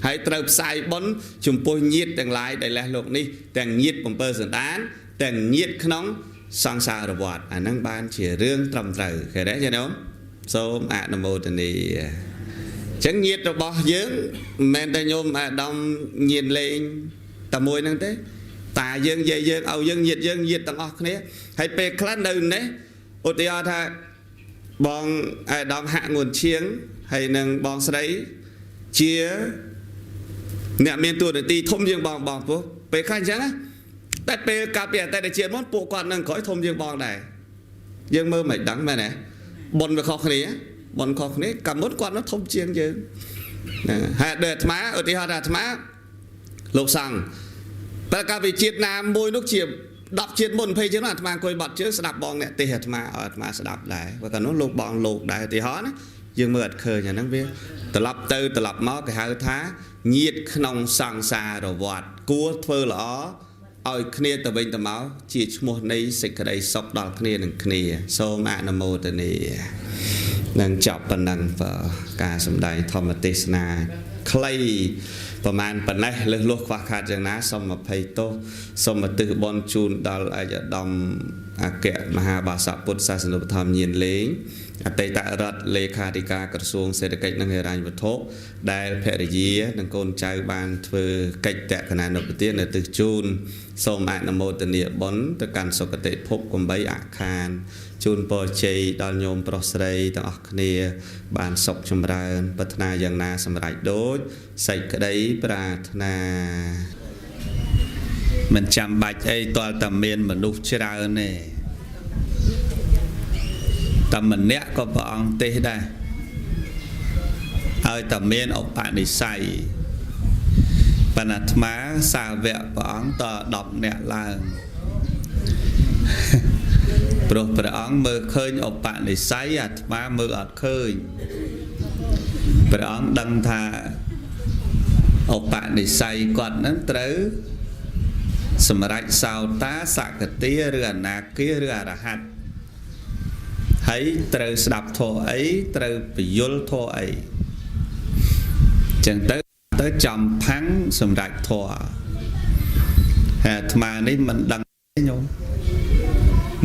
ហើយត្រូវផ្សាយបុណ្យចំពោះញាតិទាំងឡាយដែលលះលោកនេះទាំងញាតិ7សន្តានទាំងញាតិក្នុងសង្សារវដ្តអាហ្នឹងបានជារឿងត្រឹមត្រូវឃើញទេញាតិញោមសូមអនុមោទនាអញ្ចឹងញាតិរបស់យើងមិនមែនតែញោមអាដាមញាតិលេងតែមួយហ្នឹងទេតាយើងយាយយើងឲ្យយើងញាតិយើងញាតិទាំងអស់គ្នាហើយពេលខ្លះនៅនេះឧទាហរណ៍ថាបងអាដាមហាក់ងួនឈៀងហើយនឹងបងស្រីជាអ្នកមានតួនាទីធំជាងបងបងពោះពេលខ្លះអញ្ចឹងណាតែពេលកាលពីអតីតជាតិមុនពួកគាត់នឹងក្រោយធំជាងបងដែរយើងមើលមិនដឹងមែនទេបុណ្យវាខុសគ្នាបុណ្យខុសគ្នាកាលមុនគាត់នឹងធំជាងយើងហ្នឹងហើយដូចអាត្មាឧទាហរណ៍ថាអាត្មាលោកសង្ឃតែកាលពីជាតិណាមួយនោះជា10ជាតិមុន20ជាតិនោះអាត្មាអង្គុយបត់ជើងស្ដាប់បងអ្នកទេសអាត្មាឲ្យអាត្មាស្ដាប់ដែរព្រោះកាលនោះលោកបងលោកដែរឧទាហរណ៍ណាយើងមើលអត់ឃើញអាហ្នឹងវាត្រឡប់ទៅត្រឡប់មកគេហៅថាញាតិក្នុងសង្សារវដ្តគួរធ្វើល្អឲ្យគ្នាទៅវិញទៅមកជាឈ្មោះនៃសេចក្តីសុខដល់គ្នានឹងគ្នាសូមអនុមោទនានឹងចប់ប៉ុណ្ណឹងបើការសម្ដែងធម្មទេសនាខ្លីប្រមាណប៉ុណ្ណេះលើសលួសខ្វះខាតយ៉ាងណាសូមអភ័យទោសសូមឧទ្ទិសបុណ្យជូនដល់ឯកឧត្តមអគ្គមហាបាសកពុទ្ធសាសនុបត្ថម្ភញានលេងអតីតរដ្ឋលេខាធិការក្រសួងសេដ្ឋកិច្ចនិងហិរញ្ញវត្ថុដែលភរិយានិងកូនចៅបានធ្វើកិច្ចតក្កណានុបទាននៅទិសជូនសូមអនុមោទនាបុណ្យទៅកាន់សុគតិភពកំបីអាខានជូនពរជ័យដល់ញោមប្រុសស្រីទាំងអស់គ្នាបានសុខចម្រើនប្រាថ្នាយ៉ាងណាសម្រេចដូចសេចក្តីប្រាថ្នា មិនចាំបាច់អីទាល់តែមានមនុស្សច្រើនទេតែម្នាក់ក៏ព្រះអង្គទេសដែរឲ្យតែមានឧបនិស្ស័យបណ្ណាអាត្មាសាវកព្រះអង្គត10នាក់ឡើងព្រោះព្រះអង្គមើលឃើញឧបនិស្ស័យអាត្មាមើលអត់ឃើញព្រះអង្គដឹងថាឧបនិស្ស័យគាត់នឹងត្រូវសម្រេចសោតាសកតិឬអនាគាឬអរហន្តហើយត្រូវស្ដាប់ធម៌អីត្រូវពយល់ធម៌អីចឹងទៅទៅចំផាំងសម្រេចធម៌ហើយអាត្មានេះមិនដឹងទេញោម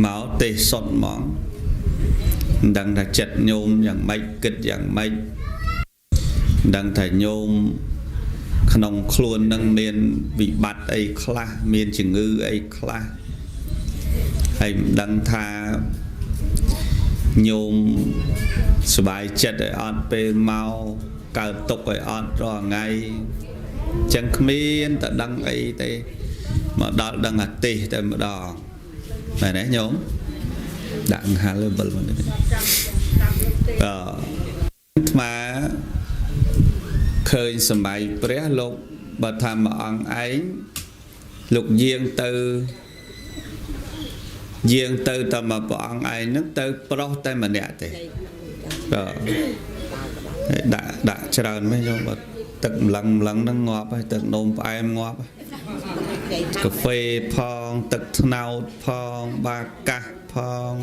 មកទេសសុទ្ធហ្មងមិនដឹងថាចិត្តញោមយ៉ាងម៉េចគិតយ៉ាងម៉េចមិនដឹងថាញោមក្នុងខ្លួននឹងមានវិបត្តិអីខ្លះមានជំងឺអីខ្លះហើយមិនដឹងថាញោមសប្បាយចិត្តឲ្យអត់ពេលមកកើតទុកឲ្យអត់រាល់ថ្ងៃចឹងគ្មានតែដឹងអីទេមកដល់ដឹងអាទេសតែម្ដងមែនទេញោមដាក់អង្ហាលវិលមកនេះអអាត្មាឃើញសម័យព្រះលោកបើថាមួយអង្គឯងលោកយាងទៅយាងទៅតែមកព្រះអង្គឯងហ្នឹងទៅប្រុសតែម្នាក់ទេបាទដាក់ដាក់ច្រើនមែនញោមបើទឹកម្លឹងម្លឹងហ្នឹងងាប់ហើយទឹកនោមផ្អែមងាប់កាហ្វេផងទឹកត្នោតផងបាកាសផង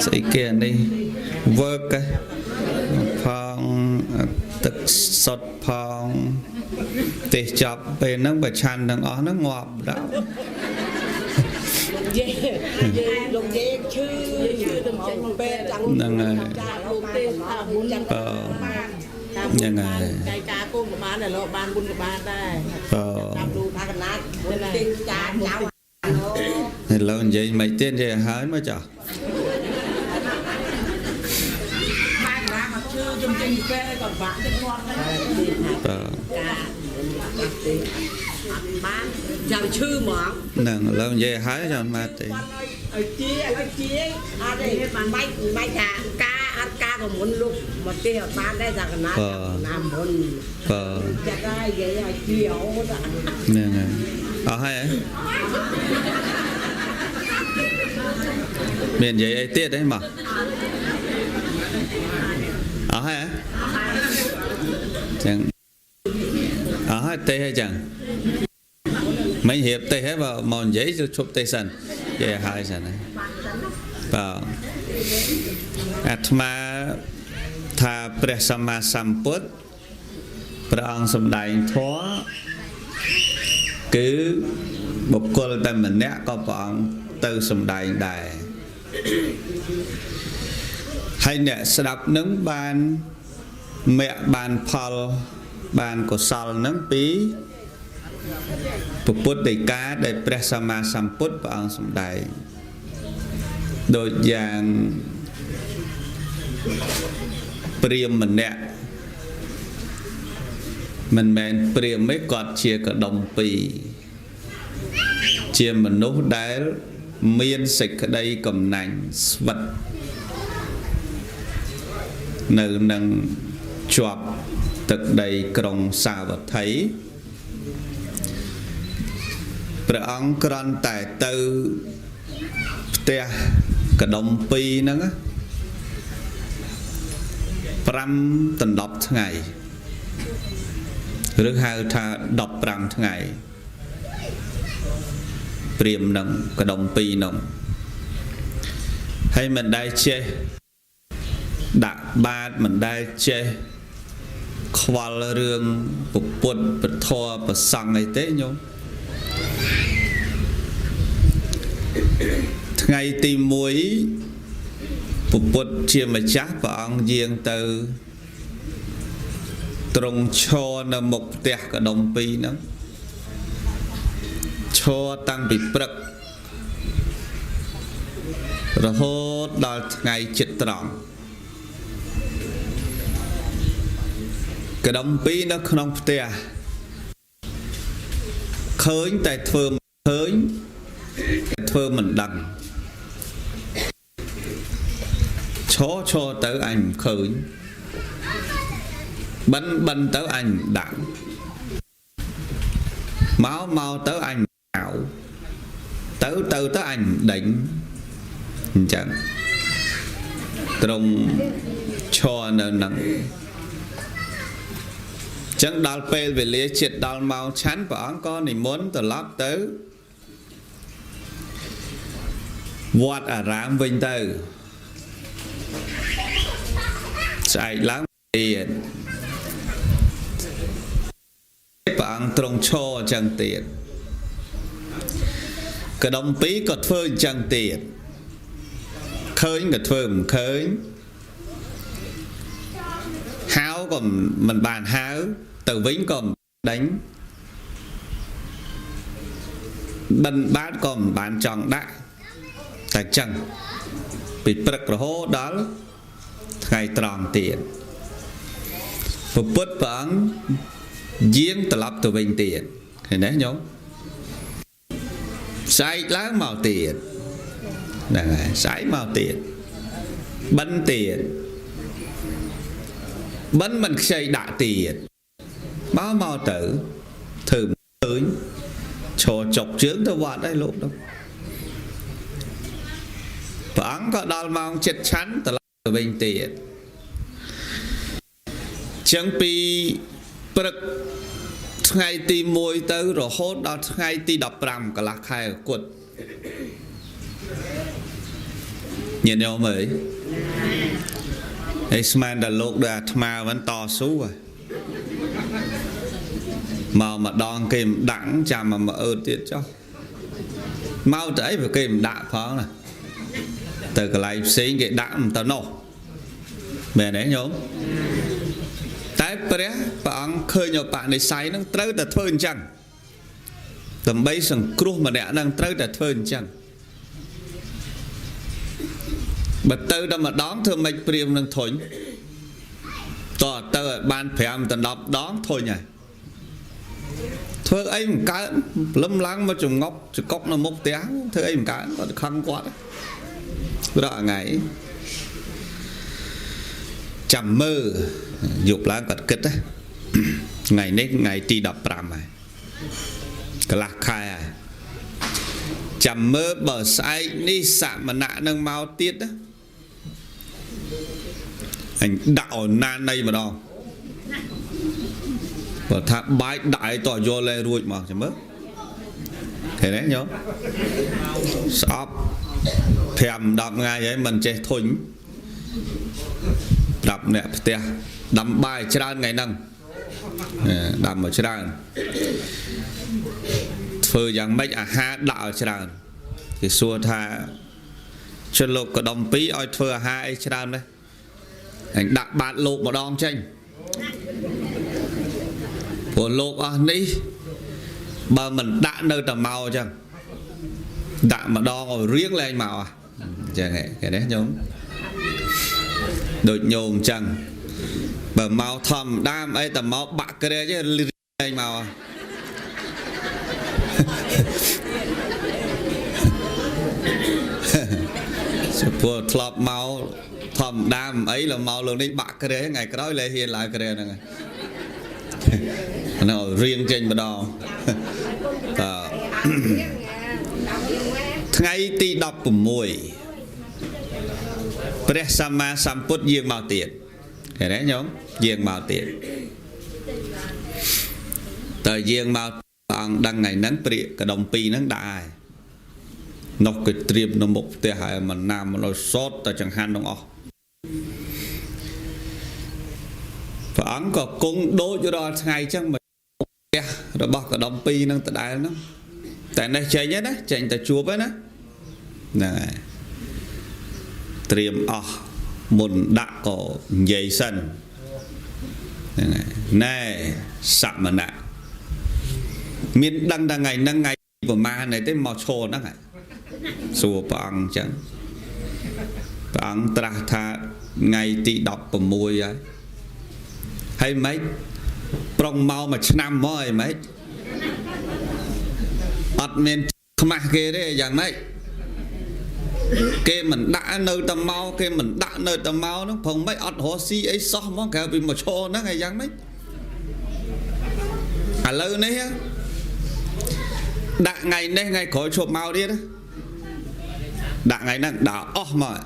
ស្អីគេអានេះ work ផងទឹកសុទ្ធផងទេសចប់ពេលហ្នឹងបើឆាន់ទាំងអស់ហ្នឹងងាប់ដល់ យេយេលោកយេឈឺឈឺទៅចេញពេទ្យចង់ ហ្នឹងហើយ លោកទេថាមុនចាំ ហ្នឹងហើយ កាយការកូនក៏បានដែរលោកបានមុនក៏បានដែរតាមលោកថាកណាត់មុនទេចាចៅ ឥឡូវនិយាយមិនទៀតនិយាយឲ្យហើយមកចាស់ បានបានមកឈឺខ្ញុំចេញពេទ្យក៏បាក់ចិត្តងាប់ដែរ បាទ ការបានចាំឈឺហ្មង ហ្នឹងឥឡូវនិយាយឲ្យហើយចាំមកទេ ឲ្យជាឲ្យជាអត់ទេបាច់បាច់ថាការអត់ការក៏មុនលោកមកទេអត់បានដែរថាកណាត់ណាមុន បាទ ចាក់ហើយនិយាយឲ្យជាអូន ហ្នឹងហើយអស់ហើយមាននិយាយអីទៀតទេមកអស់ហើយចឹងអស់ហើយទេហើយចឹងមិនរៀបទេហើយបើមកនិយាយជប់ទេសិននិយាយហើយសិនណាបាទអាត្មាថាព្រះសម្មាសម្ពុទ្ធព្រះអង្គសម្ដែងធម៌គឺបុគ្គលតែម្នាក់ក៏ព្រះអង្គទៅសម្ដែងដែរហើយអ្នកស្ដាប់នឹងបានមគ្គបានផលបានកុសលនឹងពីពុទ្ធដីកាដែលព្រះសម្មាសម្ពុទ្ធព្រះអង្គសម្ដែងដូចយ៉ាងព្រាហ្មណ៍ម្នាក់មិនមែនព្រាហ្មណ៍ទេគាត់ជាកដុំពីរជាមនុស្សដែលមានសេចក្តីកំណាញ់ស្វិតនៅនឹងជាប់ទឹកដីក្រុងសាវត្ថីព្រះអង្គគ្រាន់តែទៅផ្ទះកដុំពីរហ្នឹង5ដល់10ថ្ងៃឬហៅថា15ថ្ងៃព្រាហ្មណ៍នឹងកដុំពីរហ្នឹងហើយមិនដែលចេះដាក់បាតមិនដែលចេះខ្វល់រឿងពុទ្ធពធប្រសង្ឃអីទេញោមថ្ងៃទី1ពុទ្ធជាម្ចាស់ព្រះអង្គយាងទៅទ្រង់ឈរនៅមុខផ្ទះកដុំពីរហ្នឹងឈរតាំងពីព្រឹករហូតដល់ថ្ងៃជិតត្រង់កដុំពីរនៅក្នុងផ្ទះ ឃើញតែធ្វើមិនឃើញធ្វើមិនដឹងឈរឈរទៅអញមិនឃើញបិណ្ឌបិណ្ឌទៅអញមិនដាក់មកមកទៅអញហៅទៅទៅទៅអញមិនដេញអញ្ចឹងត្រង់ឈរនៅនឹងចឹងដល់ពេលវេលាចិត្តដល់ម៉ោងឆាន់ព្រះអង្គក៏និមន្តត្រឡប់ទៅវត្តអារាមវិញទៅស្អែកឡើងទៀតព្រះអង្គទ្រង់ឈរអញ្ចឹងទៀតកដុំពីរក៏ធ្វើអញ្ចឹងទៀតឃើញក៏ធ្វើមិនឃើញហៅក៏មិនបានហៅទៅវិញក៏មិនដេញបិណ្ឌបាតក៏មិនបានចង់ដាក់តែចឹងពីព្រឹករហូតដល់ថ្ងៃត្រង់ទៀតព្រះពុទ្ធព្រះអង្គយាងត្រឡប់ទៅវិញទៀតឃើញទេញោមស្អែកឡើងមកទៀតហ្នឹងហើយស្អែកមកទៀតបិណ្ឌទៀតបិណ្ឌមិនខ្ចីដាក់ទៀតមកមកទៅធ្វើឃើញឈរចុកជើងទៅវត្តហើយលោកនោះព្រះអង្គក៏ដល់ម៉ោង7ឆាន់ត្រឡប់ទៅវិញទៀតចឹងពីព្រឹកថ្ងៃទី1ទៅរហូតដល់ថ្ងៃទី15កន្លះខែកុដញាតិញោមអើយហើយស្មានតែលោកដូចអាត្មាមិនតស៊ូមកម្ដងគេមិនដាក់ចាំមកអឺតទៀតចុះមកទៅអីព្រោះគេមិនដាក់ផងណាទៅកន្លែងផ្សេងគេដាក់មិនទៅនោះមែនទេញោមតែព្រះព្រះអង្គឃើញឧបនិស្ស័យនឹងត្រូវតែធ្វើអញ្ចឹងដើម្បីសង្គ្រោះម្នាក់នឹងត្រូវតែធ្វើអញ្ចឹងបើទៅដល់ម្ដងធ្វើមិនព្រាមនឹងធុញតើទៅឲ្យបាន5ដល់10ដងធុញហើយធ្វើអីមិនកើតលំឡើងមកចងប់ចកុកនៅមុខផ្ទះធ្វើអីមិនកើតគាត់ខឹងគាត់រាល់ថ្ងៃចាំមើលយប់ឡើងគាត់គិតណាថ្ងៃនេះថ្ងៃទី15ហើយកន្លះខែហើយចាំមើលបើស្អែកនេះសមណៈនឹងមកទៀតណាអញដាក់ឲ្យណាននៃម្ដងបើថាបាយដាក់ឲ្យតយល់លែរួចមកចាំមើលឃើញទេញោមស្អប់5 10ថ្ងៃហើយមិនចេះធុញប្រាប់អ្នកផ្ទះដាំបាយច្រើនថ្ងៃហ្នឹងដាំមកច្រើនធ្វើយ៉ាងម៉េចអាហារដាក់ឲ្យច្រើនគេសួរថាជនលោកកដុំពីរឲ្យធ្វើអាហារអីច្រើនណាស់អញដាក់បាតលោកម្ដងចេញព្រោះលោកអស់នេះបើមិនដាក់នៅតែមកអញ្ចឹងដាក់ម្ដងឲ្យរៀងលែងមកអញ្ចឹងហ៎គេនេះញោមដូចញោមអញ្ចឹងបើមកធម្មតាអីតែមកបាក់ក្រែកទេលែងមកព្រោះធ្លាប់មកធម្មតាអីឡើយមកលើនេះបាក់ក្រែថ្ងៃក្រោយលែហ៊ានឡើងក្រែហ្នឹងហ្នឹងឲ្យរៀងចេញម្ដងតើថ្ងៃទី16ព្រះសម្មាសម្ពុទ្ធយាងមកទៀតឃើញទេញោមយាងមកទៀតតើយាងមកព្រះអង្គដឹងថ្ងៃហ្នឹងព្រាកដុំពីរហ្នឹងដាក់ហើយនោះគេត្រៀមនៅមុខផ្ទះហើយមិនណាមមិនឲ្យសតតែចង្ហាន់ទាំងអស់ព្រះអង្គក៏គង់ដូចរាល់ថ្ងៃចឹងមកផ្ទះរបស់កដុំពីរហ្នឹងដដែលហ្នឹងតែនេះចេញហើយណាចេញតែជួបហើយណាហ្នឹងហើយត្រៀមអស់មុនដាក់ក៏និយាយសិនហ្នឹងហើយណែសមណៈមានដឹងថាថ្ងៃហ្នឹងថ្ងៃប្រមាណអីទេមកឈរហ្នឹងហើយសួរព្រះអង្គអញ្ចឹងព្រះអង្គត្រាស់ថាថ្ងៃទី16ហើយហើយម៉េចប្រុងមកមួយឆ្នាំមកអីម៉េច អត់មានខ្មាស់គេទេយ៉ាងម៉េចគេមិនដាក់នៅតែមកគេមិនដាក់នៅតែមកហ្នឹងផងមិនអត់រកស៊ីអីសោះហ្មងក្រៅពីមកឈរហ្នឹងឯយ៉ាងម៉េចឥឡូវនេះដាក់ថ្ងៃនេះថ្ងៃក្រោយឈប់មកទៀតដាក់ថ្ងៃហ្នឹងដាក់អស់មក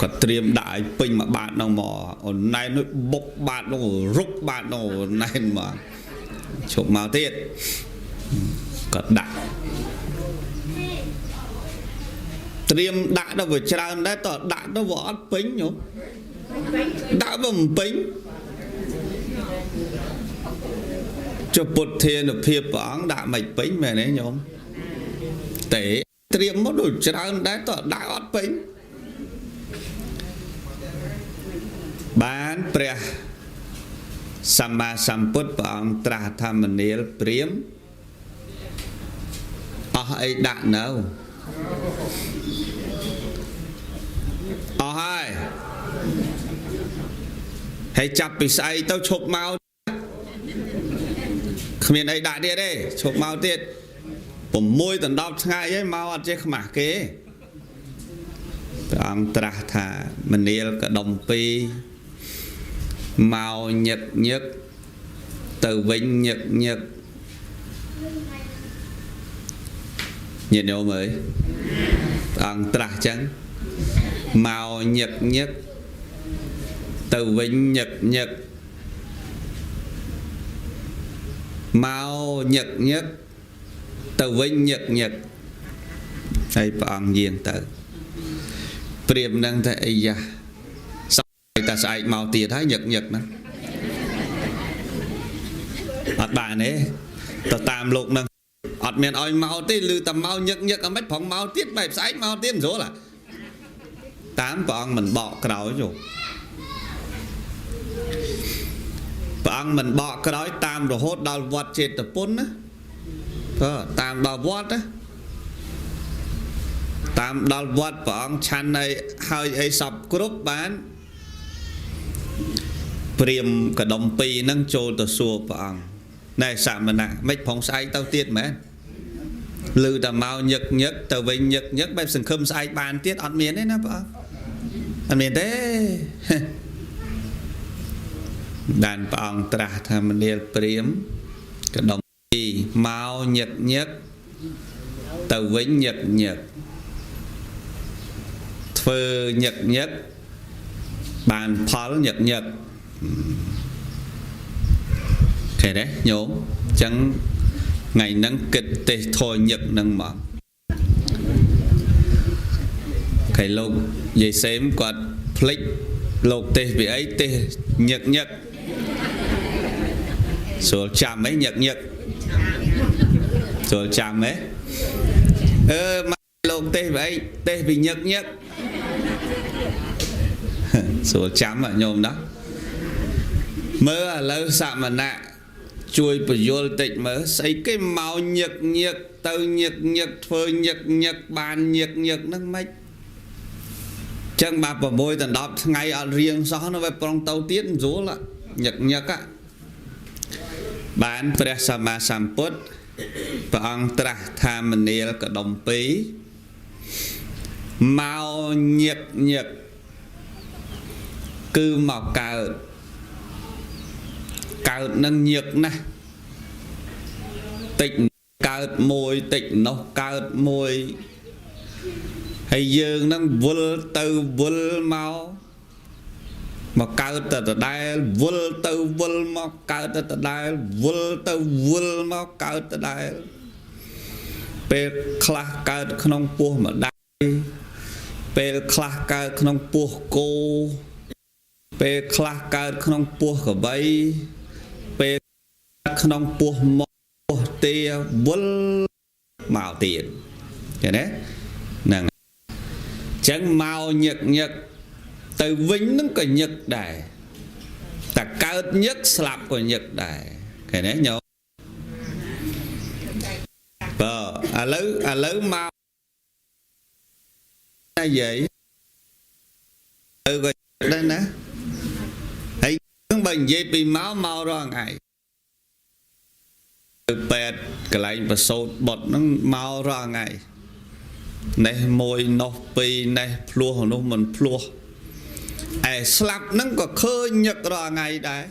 គាត់ត្រៀមដាក់ឲ្យពេញមួយបាតហ្នឹងមកអូនណែននោះបុកបាតនោះរុកបាតនោះណែនមកឈប់មកទៀតគាត់ដាក់ត្រៀមដាក់ដល់វាច្រើនដែរតដាក់ទៅវាអត់ពេញញោមដាក់វាមិនពេញចុះពុទ្ធានុភាពព្រះអង្គដាក់មិនពេញមែនទេញោមទេត្រៀមមកដូចច្រើនដែរតដាក់អត់ពេញបានព្រះសម្មាសម្ពុទ្ធព្រះអង្គត្រាស់ធម្មនាលព្រាមអស់អីដាក់នៅអស់ហើយហើយចាប់ពីស្អែកទៅឈប់មកគ្មានអីដាក់ទៀតទេឈប់មកទៀត6ដល់10ថ្ងៃហើយមកអត់ចេះខ្មាស់គេព្រះអង្គត្រាស់ថាមនាលកដុំពីរមកញឹកញឹកទៅវិញញឹកញឹកញាតិញោមអើយព្រះអង្គត្រាស់ចឹងមកញឹកញឹកទៅវិញញឹកញឹកមកញឹកញឹកទៅវិញញឹកញឹកហើយព្រះអង្គយាងទៅព្រាមនឹងតែអីយ៉ាស្អែកតែស្អែកមកទៀតហើយញឹកញឹកណាអត់បានទេទៅតាមលោកនឹងអត់មានឲ្យមកទេឬតែមកញឹកញឹកអត់មិនប្រងមកទៀតបែបស្អែកមកទៀតមិនស្រួលតាមព្រះអង្គមិនបកក្រោយជុព្រះអង្គមិនបកក្រោយតាមរហូតដល់វត្តចេតពុនណាបើតាមដល់វត្តណាតាមដល់វត្តព្រះអង្គឆាន់ឲ្យហើយអីសពគ្រប់បានព្រាមកដុំពីរហ្នឹងចូលទៅសួរព្រះអង្គណែសមណៈមិនប្រងស្អែកទៅទៀតមែនឮតែមកញឹកញឹកទៅវិញញឹកញឹកបែបសង្ឃឹមស្អែកបានទៀតអត់មានទេណាព្រះអង្គអត់មានទេបានព្រះអង្គត្រាស់ថាមនាលព្រាមកដុំពីរមកញឹកញឹកទៅវិញញឹកញឹកធ្វើញឹកញឹកបានផលញឹកញឹកឃើញទេញោមអញ្ចឹងថ្ងៃហ្នឹងគិតទេសធរញឹកហ្នឹងមកខៃលោកយាយសេមគាត់ភ្លេចលោកទេសពីអីទេសញឹកញឹកស្រួលចាំអីញឹកញឹកស្រួលចាំហ៎អឺមកលោកទេសពីអីទេសពីញឹកញឹកស្រួលចាំញោមណាមើលឥឡូវសមណៈជួយពយល់តិចមើលស្អីគេមកញឹកញឹកទៅញឹកញឹកធ្វើញឹកញឹកបានញឹកញឹកហ្នឹងម៉េចចឹងបាទ6ដល់10ថ្ងៃអត់រៀងសោះនៅប្រុងទៅទៀតមិនស្រួលញឹកញឹកបានព្រះសម្មាសម្ពុទ្ធព្រះអង្គត្រាស់ថាមនាលកដុំពីរមកញឹកញឹកគឺមកកើតកើតនឹងញឹកណាស់តិចកើតមួយតិចនោះកើតមួយហើយយើងនឹងវិលទៅវិលមកមកកើតទៅដដែលវិលទៅវិលមកកើតទៅដដែលវិលទៅវិលមកកើតដដែលពេលខ្លះកើតក្នុងពោះម្ដាយពេលខ្លះកើតក្នុងពោះគោពេលខ្លះកើតក្នុងពោះក្របីពេលក្នុងពោះមកពោះទាវិលមកទៀតឃើញទេហ្នឹងចឹងមកញឹកញឹកទៅវិញនឹងក៏ញឹកដែរតែកើតញឹកស្លាប់ក៏ញឹកដែរឃើញទេញោមបើឥឡូវមកនិយាយទៅក៏ដែរណាហើយបើនិយាយពីមករាល់ថ្ងៃទៅពេទ្យ កន្លែងប្រសូតបុតហ្នឹងមករាល់ថ្ងៃនេះមួយនោះពីរនេះភ្លោះនោះមិនភ្លោះឯស្លាប់ហ្នឹងក៏ឃើញញឹករាល់ថ្ងៃដែរ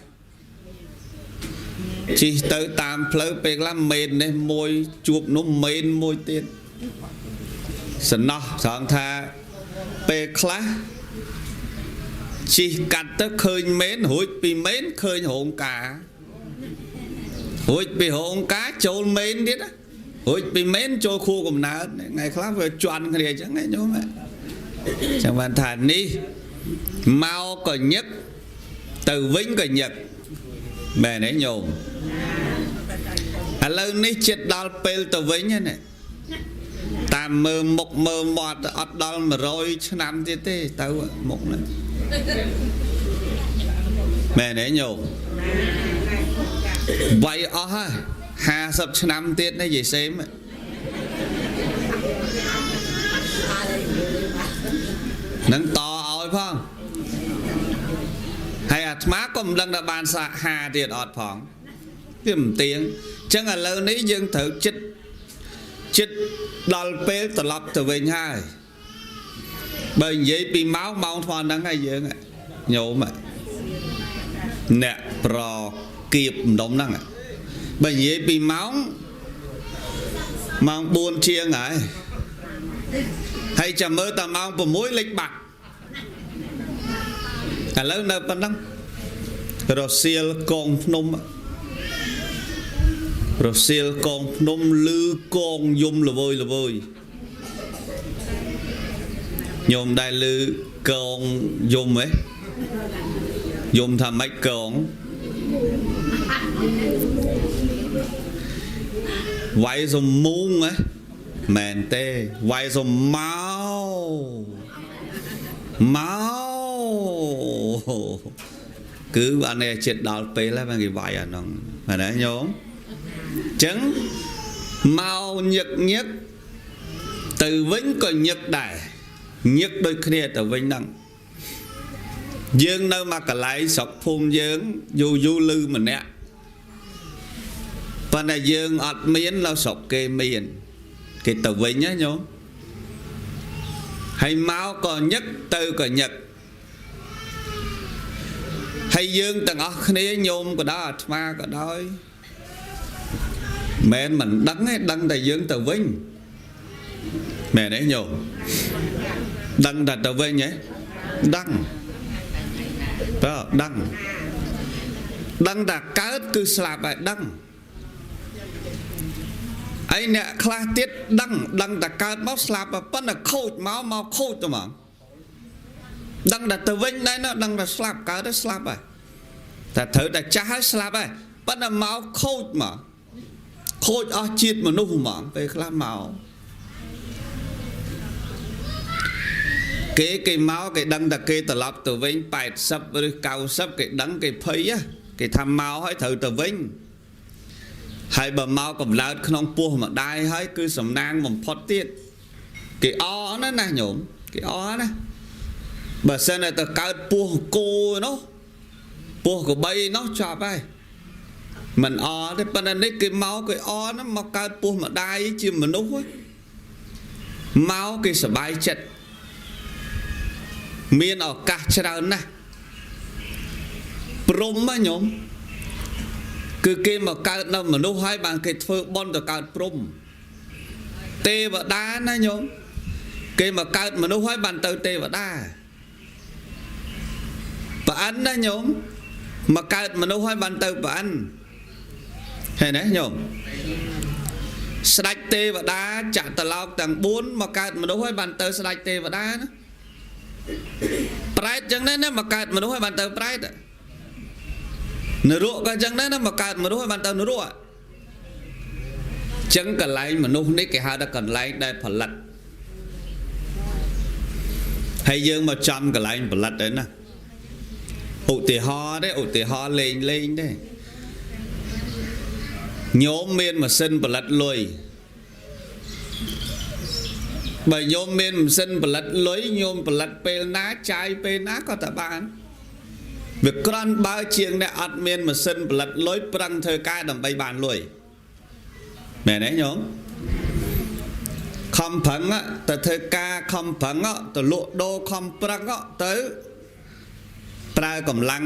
ជិះទៅតាមផ្លូវពេលខ្លះមេននេះមួយជួបនោះមេនមួយទៀតសំណោះត្រង់ថាពេលខ្លះជិះកាត់ទៅឃើញមេនរួចពីមេនឃើញរោងការរួចពីរោងការចូលមេនទៀតរួចពីមេនចូលខួរកំណើតថ្ងៃខ្លះវាជន់គ្នាអញ្ចឹងណាញោមចឹងបានថានេះមកក៏ញឹកទៅវិញក៏ញឹកមែនទេញោមឥឡូវនេះចិត្តដល់ពេលទៅវិញហ្នឹងតាមមើលមុខមើលមាត់អត់ដល់100ឆ្នាំទៀតទេទៅមុខហ្នឹងមែនទេញោមវាយអស់ហើយ50ឆ្នាំទៀតនេះយាយសេមនឹងតឲ្យផងហើយអាត្មាក៏មិនដឹងថាបានសាហាទៀតអត់ផងវាមិនទៀងអញ្ចឹងឥឡូវនេះយើងត្រូវចិត្តចិត្តដល់ពេលត្រឡប់ទៅវិញហើយបើនិយាយពីម៉ោងម៉ោងថ្មហ្នឹងហើយយើងញោមអ្នកប្រគៀបម្ដុំហ្នឹងបើនិយាយពីម៉ោងម៉ោង4ជាងហើយហើយចាំមើលតែម៉ោង6លេចបាត់ឥឡូវនៅប៉ុណ្ណឹងរសៀលកងភ្នំរសៀលកងភ្នំលឺកងយំល្វើយល្វើយញោមដែលលឺកងយំហ៎យំថាម៉េចកងវាយសំមុងហ៎មែនទេវាយសំម៉ោម៉ោគឺអានេះចិត្តដល់ពេលហើយបានគេវាយអាហ្នឹងមែនទេញោមអញ្ចឹងមកញឹកញឹកទៅវិញក៏ញឹកដែរញឹកដូចគ្នាទៅវិញហ្នឹងយើងនៅមកកន្លែងស្រុកភូមិយើងយូរយូរលឺម្នាក់ប៉ុន្តែយើងអត់មាននៅស្រុកគេមានគេទៅវិញណាញោមហើយមកក៏ញឹកទៅក៏ញឹកហើយយើងទាំងអស់គ្នាញោមក៏ដោយអាត្មាក៏ដោយមិនមិនដឹងទេដឹងតែយើងទៅវិញមែនទេញោមដឹងតែទៅវិញហ៎ដឹងបើដឹងដឹងតែកើតគឺស្លាប់ហើយដឹងហើយអ្នកខ្លះទៀតដឹងដឹងតែកើតមកស្លាប់ប៉ុន្តែខូចមកមកខូចទៅហ្មងដឹងតែទៅវិញដែរណាដឹងតែស្លាប់កើតទៅស្លាប់ហើយតែត្រូវតែចាស់ហើយស្លាប់ហើយប៉ុន្តែមកខូចមកខូចអស់ជាតិមនុស្សហ្មងពេលខ្លះមកគេគេមកគេដឹងតែគេត្រឡប់ទៅវិញ80ឬ90គេដឹងគេភ័យគេថាមកហើយត្រូវទៅវិញហើយបើមកកំឡោតក្នុងពោះម្ដាយហើយគឺសំណាងបំផុតទៀតគេអណាស់ណាញោមគេអណាបើសិនតែទៅកើតពោះគោនោះពោះក្របីនោះចប់ហើយមិនអទេប៉ុន្តែនេះគេមកគេអណាមកកើតពោះម្ដាយជាមនុស្សមកគេសប្បាយចិត្តមានឱកាសច្រើនណាស់ព្រំណាញោមគឺគេមកកើតនៅមនុស្សហើយបានគេធ្វើបុណ្យទៅកើតព្រំទេវតាណាញោមគេមកកើតមនុស្សហើយបានទៅទេវតាប្រអិនណាញោមមកកើតមនុស្សហើយបានទៅប្រអិនឃើញទេញោមស្ដេចទេវតាចតុឡោកទាំង4មកកើតមនុស្សហើយបានទៅស្ដេចទេវតាណាប្រែតចឹងដែរណាមកកើតមនុស្សហើយបានទៅប្រែតនរកក៏ចឹងដែរណាមកកើតមនុស្សហើយបានទៅនរកចឹងកន្លែងមនុស្សនេះគេហៅថាកន្លែងដែលផលិតហើយយើងមកចំកន្លែងផលិតដែរណាឧទាហរណ៍ទេឧទាហរណ៍លេងលេងទេញោមមានម៉ាស៊ីនផលិតលុយបើញោមមានម៉ាស៊ីនផលិតលុយញោមផលិតពេលណាចាយពេលណាក៏តែបានវាក្រន់បើជាងអ្នកអត់មានម៉ាស៊ីនផលិតលុយប្រឹងធ្វើការដើម្បីបានលុយ មែនទេញោមខំប្រឹងទៅធ្វើការខំប្រឹងទៅលក់ដូរខំប្រឹងទៅប្រើកម្លាំង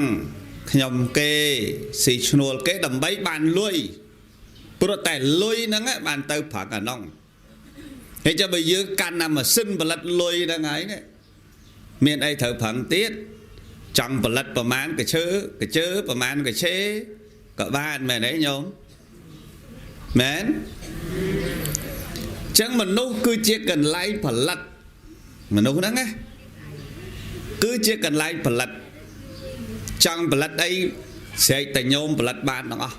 ខ្ញុំគេស៊ីឈ្នួលគេដើម្បីបានលុយព្រោះតែលុយហ្នឹងបានទៅប្រឹងអានោះហើយចាំបើយើងកាន់តែម៉ាស៊ីនផលិតលុយហ្នឹងហើយនេះមានអីត្រូវប្រឹងទៀតចង់ផលិតប្រមាណកឈើកជើប្រមាណកឆេក៏បានមែនទេញោមមែនចឹងមនុស្សគឺជាកន្លែងផលិតមនុស្សហ្នឹងណាគឺជាកន្លែងផលិតចង់ផលិតអីស្រែកតែញោមផលិតបានទាំងអស់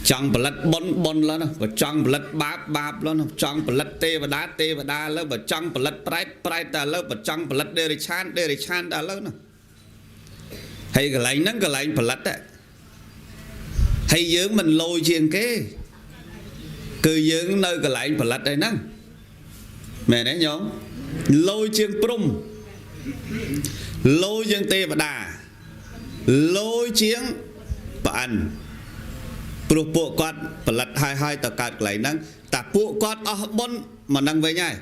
ចង់ផលិតបុណ្យបុណ្យឡើយណាបើចង់ផលិតបាបបាបឡើយណាចង់ផលិតទេវតាទេវតាលើបើចង់ផលិតប្រែតប្រែតតែលើបើចង់ផលិតដេរិឆានដេរិឆានតែលើណាហើយកន្លែងហ្នឹងកន្លែងផលិតហើយយើងមិនលយជាងគេគឺយើងនៅកន្លែងផលិតឯហ្នឹងមែនទេញោមលយជាងព្រំលយជាងទេវតាលយជាងប្រអិនព្រោះពួកគាត់ផលិតហើយហើយទៅកើតកន្លែងហ្នឹងតែពួកគាត់អស់បុណ្យមកហ្នឹងវិញហើយ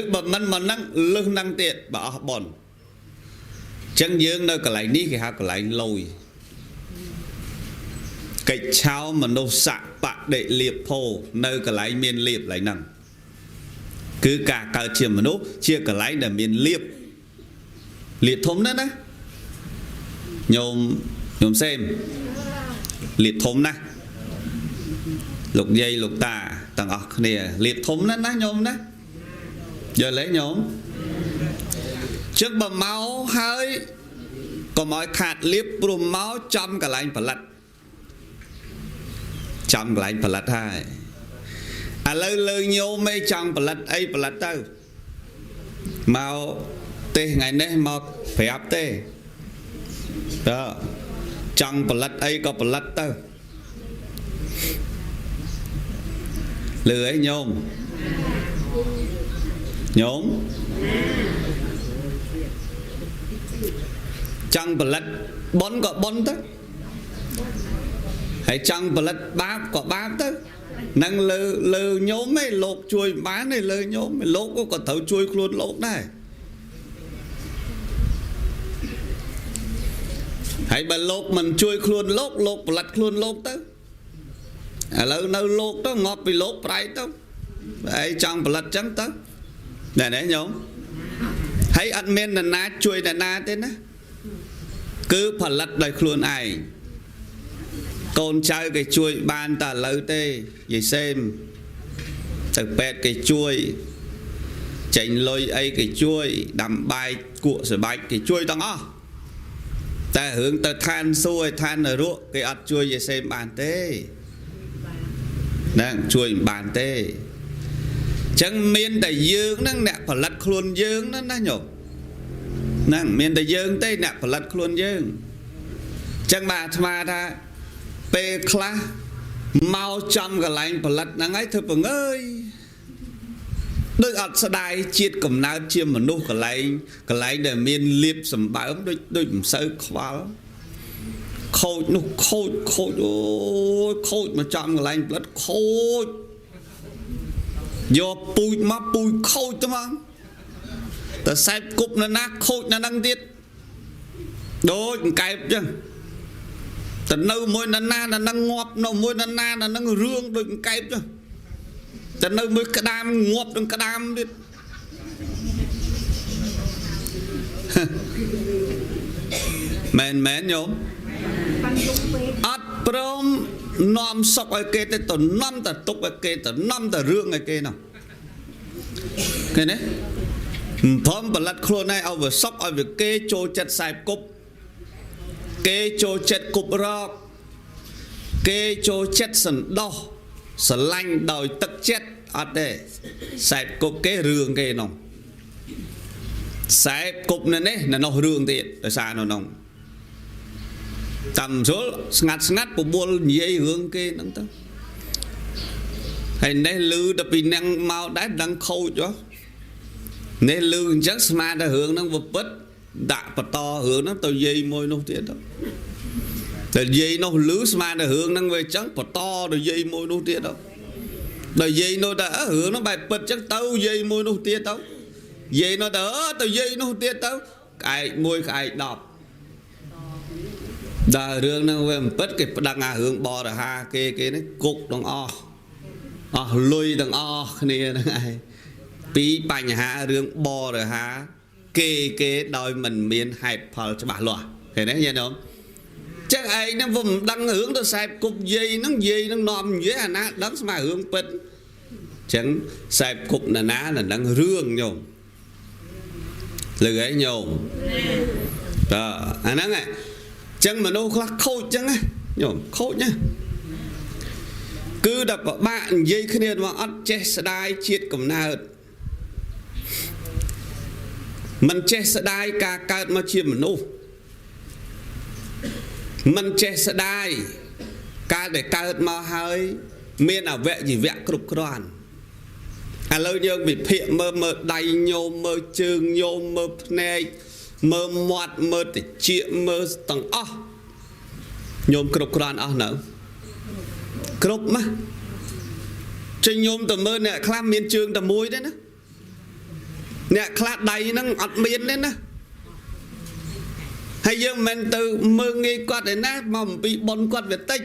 ឬបើមិនមកហ្នឹងលឹះហ្នឹងទៀតបើអស់បុណ្យអញ្ចឹងយើងនៅកន្លែងនេះគេហៅកន្លែងលយកិច្ចឆោមនុស្សបដិលៀបភោនៅកន្លែងមានលៀបកន្លែងហ្នឹងគឺការកើតជាមនុស្សជាកន្លែងដែលមានលៀបលៀបធំណាស់ណាញោមញោមសេមលៀបធំណាស់លោកយាយលោកតាទាំងអស់គ្នាលៀបធំណាស់ណាញោមណាយល់ទេញោមចឹងបើមកហើយកុំឲ្យខាតលៀបព្រោះមកចំកន្លែងផលិតចំកន្លែងផលិតហើយឥឡូវលើញោមឯងចង់ផលិតអីផលិតទៅមកទេថ្ងៃនេះមកប្រាប់ទេតើចង់ផលិតអីក៏ផលិតទៅលឺអីញោមញោមចង់ផលិតបុណ្យក៏បុណ្យទៅហើយចង់ផលិតបាបក៏បាបទៅនឹងលើលើញោមឯងលោកជួយបានទេលើញោមលោកក៏ត្រូវជួយខ្លួនលោកដែរហើយបើលោកមិនជួយខ្លួនលោកលោកផលិតខ្លួនលោកទៅឥឡូវនៅលោកទៅងាប់ពីលោកប្រែទៅឯងចង់ផលិតចឹងទៅណែញោមហើយអត់មាននរណាជួយនរណាទេណាគឺផលិតដោយខ្លួនឯងកូនចៅគេជួយបានតែឥឡូវទេយាយសេមទៅពេទ្យគេជួយចេញលុយអីគេជួយដាំបាយគក់សបាច់គេជួយទាំងអស់តែរឿងទៅឋានសួគ៌ឋាននរកគេអត់ជួយយាយសេមបានទេហ្នឹងជួយមិនបានទេអញ្ចឹងមានតែយើងហ្នឹងអ្នកផលិតខ្លួនយើងហ្នឹងណាញោមហ្នឹងមានតែយើងទេអ្នកផលិតខ្លួនយើងអញ្ចឹងបាទអាត្មាថាពេលខ្លះមកចំកន្លែងផលិតហ្នឹងហើយធ្វើបង្អើយដូចអត់ស្ដាយជាតិកំណើតជាមនុស្សកន្លែងកន្លែងដែលមានលៀបសម្បើមដូចដូចមិនសូវខ្វល់ខូចនោះខូចខូចអូយខូចមកចំកន្លែងផលិតខូចយកពូជមកពូជខូចទៅមកតែសែបគប់នៅណាខូចនៅហ្នឹងទៀតដូចអង្កែបចឹងតែនៅមួយនរណានៅនឹងងាប់នៅមួយនរណានៅនឹងរឿងដូចអង្កែបចឹងតែនៅមួយក្តាមងាប់នឹងក្តាមទៀតមែនមែនញោមអត់ព្រមនាំសុកឲ្យគេទេទៅនាំតែទុកឲ្យគេទៅនាំតែរឿងឲ្យគេនោះឃើញទេមិនព្រមផលិតខ្លួនឯងឲ្យវាសុកឲ្យវាគេចូលចិត្តសែបគប់គេចូលចិត្តគប់រកគេចូលចិត្តសន្តោសស្រឡាញ់ដោយទឹកចិត្តអត់ទេសែបគប់គេរឿងគេនោះសែបគប់នៅនេះនៅនោះរឿងទៀតដោយសារនៅនោះតាមស្រួលស្ងាត់ស្ងាត់បបួលនិយាយរឿងគេហ្នឹងទៅហើយនេះលឺទៅពីនឹងមកដែរដឹងខូចហ៎នេះលឺអញ្ចឹងស្មានតែរឿងហ្នឹងវាពិតដាក់បន្តរឿងហ្នឹងទៅយាយមួយនោះទៀតទៅ តែយាយនោះលឺស្មានតែរឿងហ្នឹងវាចឹងបន្តទៅយាយមួយនោះទៀតទៅដល់យាយនោះទៅរឿងហ្នឹងបែបពិតចឹងទៅយាយមួយនោះទៀតទៅយាយនោះទៅទៅយាយនោះទៀតទៅក្អែកមួយក្អែក10ដល់រឿងហ្នឹងវាមិនពិតគេប្តឹងអារឿងបរិហាគេគេនេះគុកទាំងអស់អស់លុយទាំងអស់គ្នាហ្នឹងឯងពីបញ្ហារឿងបរិហាគេគេដោយមិនមានហេតុផលច្បាស់លាស់ឃើញទេញាតិញោមចឹងឯងហ្នឹងវាមិនដឹងរឿងទៅសែបគប់យាយហ្នឹងយាយហ្នឹងនាំនិយាយអាណាដឹងស្មើរឿងពិតចឹងសែបគប់ណាណានឹងរឿងញោមលឺឯងញោមតើអាហ្នឹងឯងចឹងមនុស្សខ្លះខូចចឹងណាញោមខូចណាគឺដល់ពិបាកនិយាយគ្នាមកអត់ចេះស្ដាយជាតិកំណើតមិនចេះស្ដាយការកើតមកជាមនុស្សមិនចេះស្ដាយការដែលកើតមកហើយមានអវយវៈគ្រប់គ្រាន់ឥឡូវយើងវិភាគមើលមើលដៃញោមមើលជើងញោមមើលភ្នែកមើលមាត់មើលត្រចៀកមើលទាំងអស់ញោមគ្រប់គ្រាន់អស់នៅគ្រប់ណាចេញញោមទៅមើលអ្នកខ្លះមានជើងតែមួយទេណាអ្នកខ្លះដៃហ្នឹងអត់មានទេណាហើយយើងមិនទៅមើលងាយគាត់ឯណាមកអំពីប៉ុនគាត់វាតិច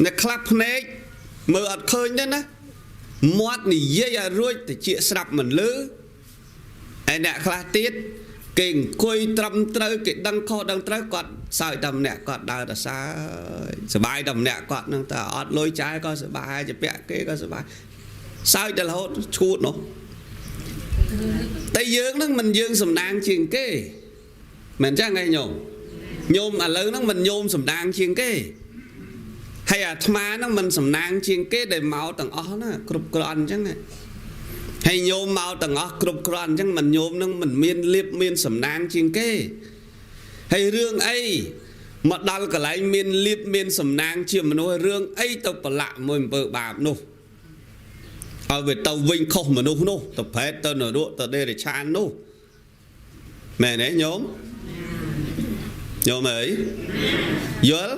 អ្នកខ្លះភ្នែកមើលអត់ឃើញទេណាមាត់និយាយឲ្យរួចតិចស្រាប់មិនលឺឯអ្នកខ្លះទៀតគេអង្គុយត្រឹមត្រូវគេដឹងខុសដឹងត្រូវគាត់សើចតែម្នាក់គាត់ដើរតែសើចសบายតែម្នាក់គាត់នឹងតែអត់លុយចាយក៏សบายជាពាក់គេក៏សบายសើចតែរហូតឈួតនោះតែយើងនឹងមិនយើងសំណាងជាងគេមិនចឹងឯងញោមញោមឥឡូវហ្នឹងមិនញោមសំណាងជាងគេហើយអាត្មាហ្នឹងមិនសំណាងជាងគេដែលមកទាំងអស់ណាគ្រប់គ្រាន់អញ្ចឹងហើយញោមមកទាំងអស់គ្រប់គ្រាន់អញ្ចឹងមិនញោមនឹងមិនមានលៀបមានសំណាងជាងគេហើយរឿងអីមកដល់កន្លែងមានលៀបមានសំណាងជាមនុស្សរឿងអីទៅប្រឡាក់មួយអំពើបាបនោះឲ្យវាទៅវិញខុសមនុស្សនោះទៅប្រែតទៅនរកទៅដេរឆាននោះមែនទេញោមញោមអើយយល់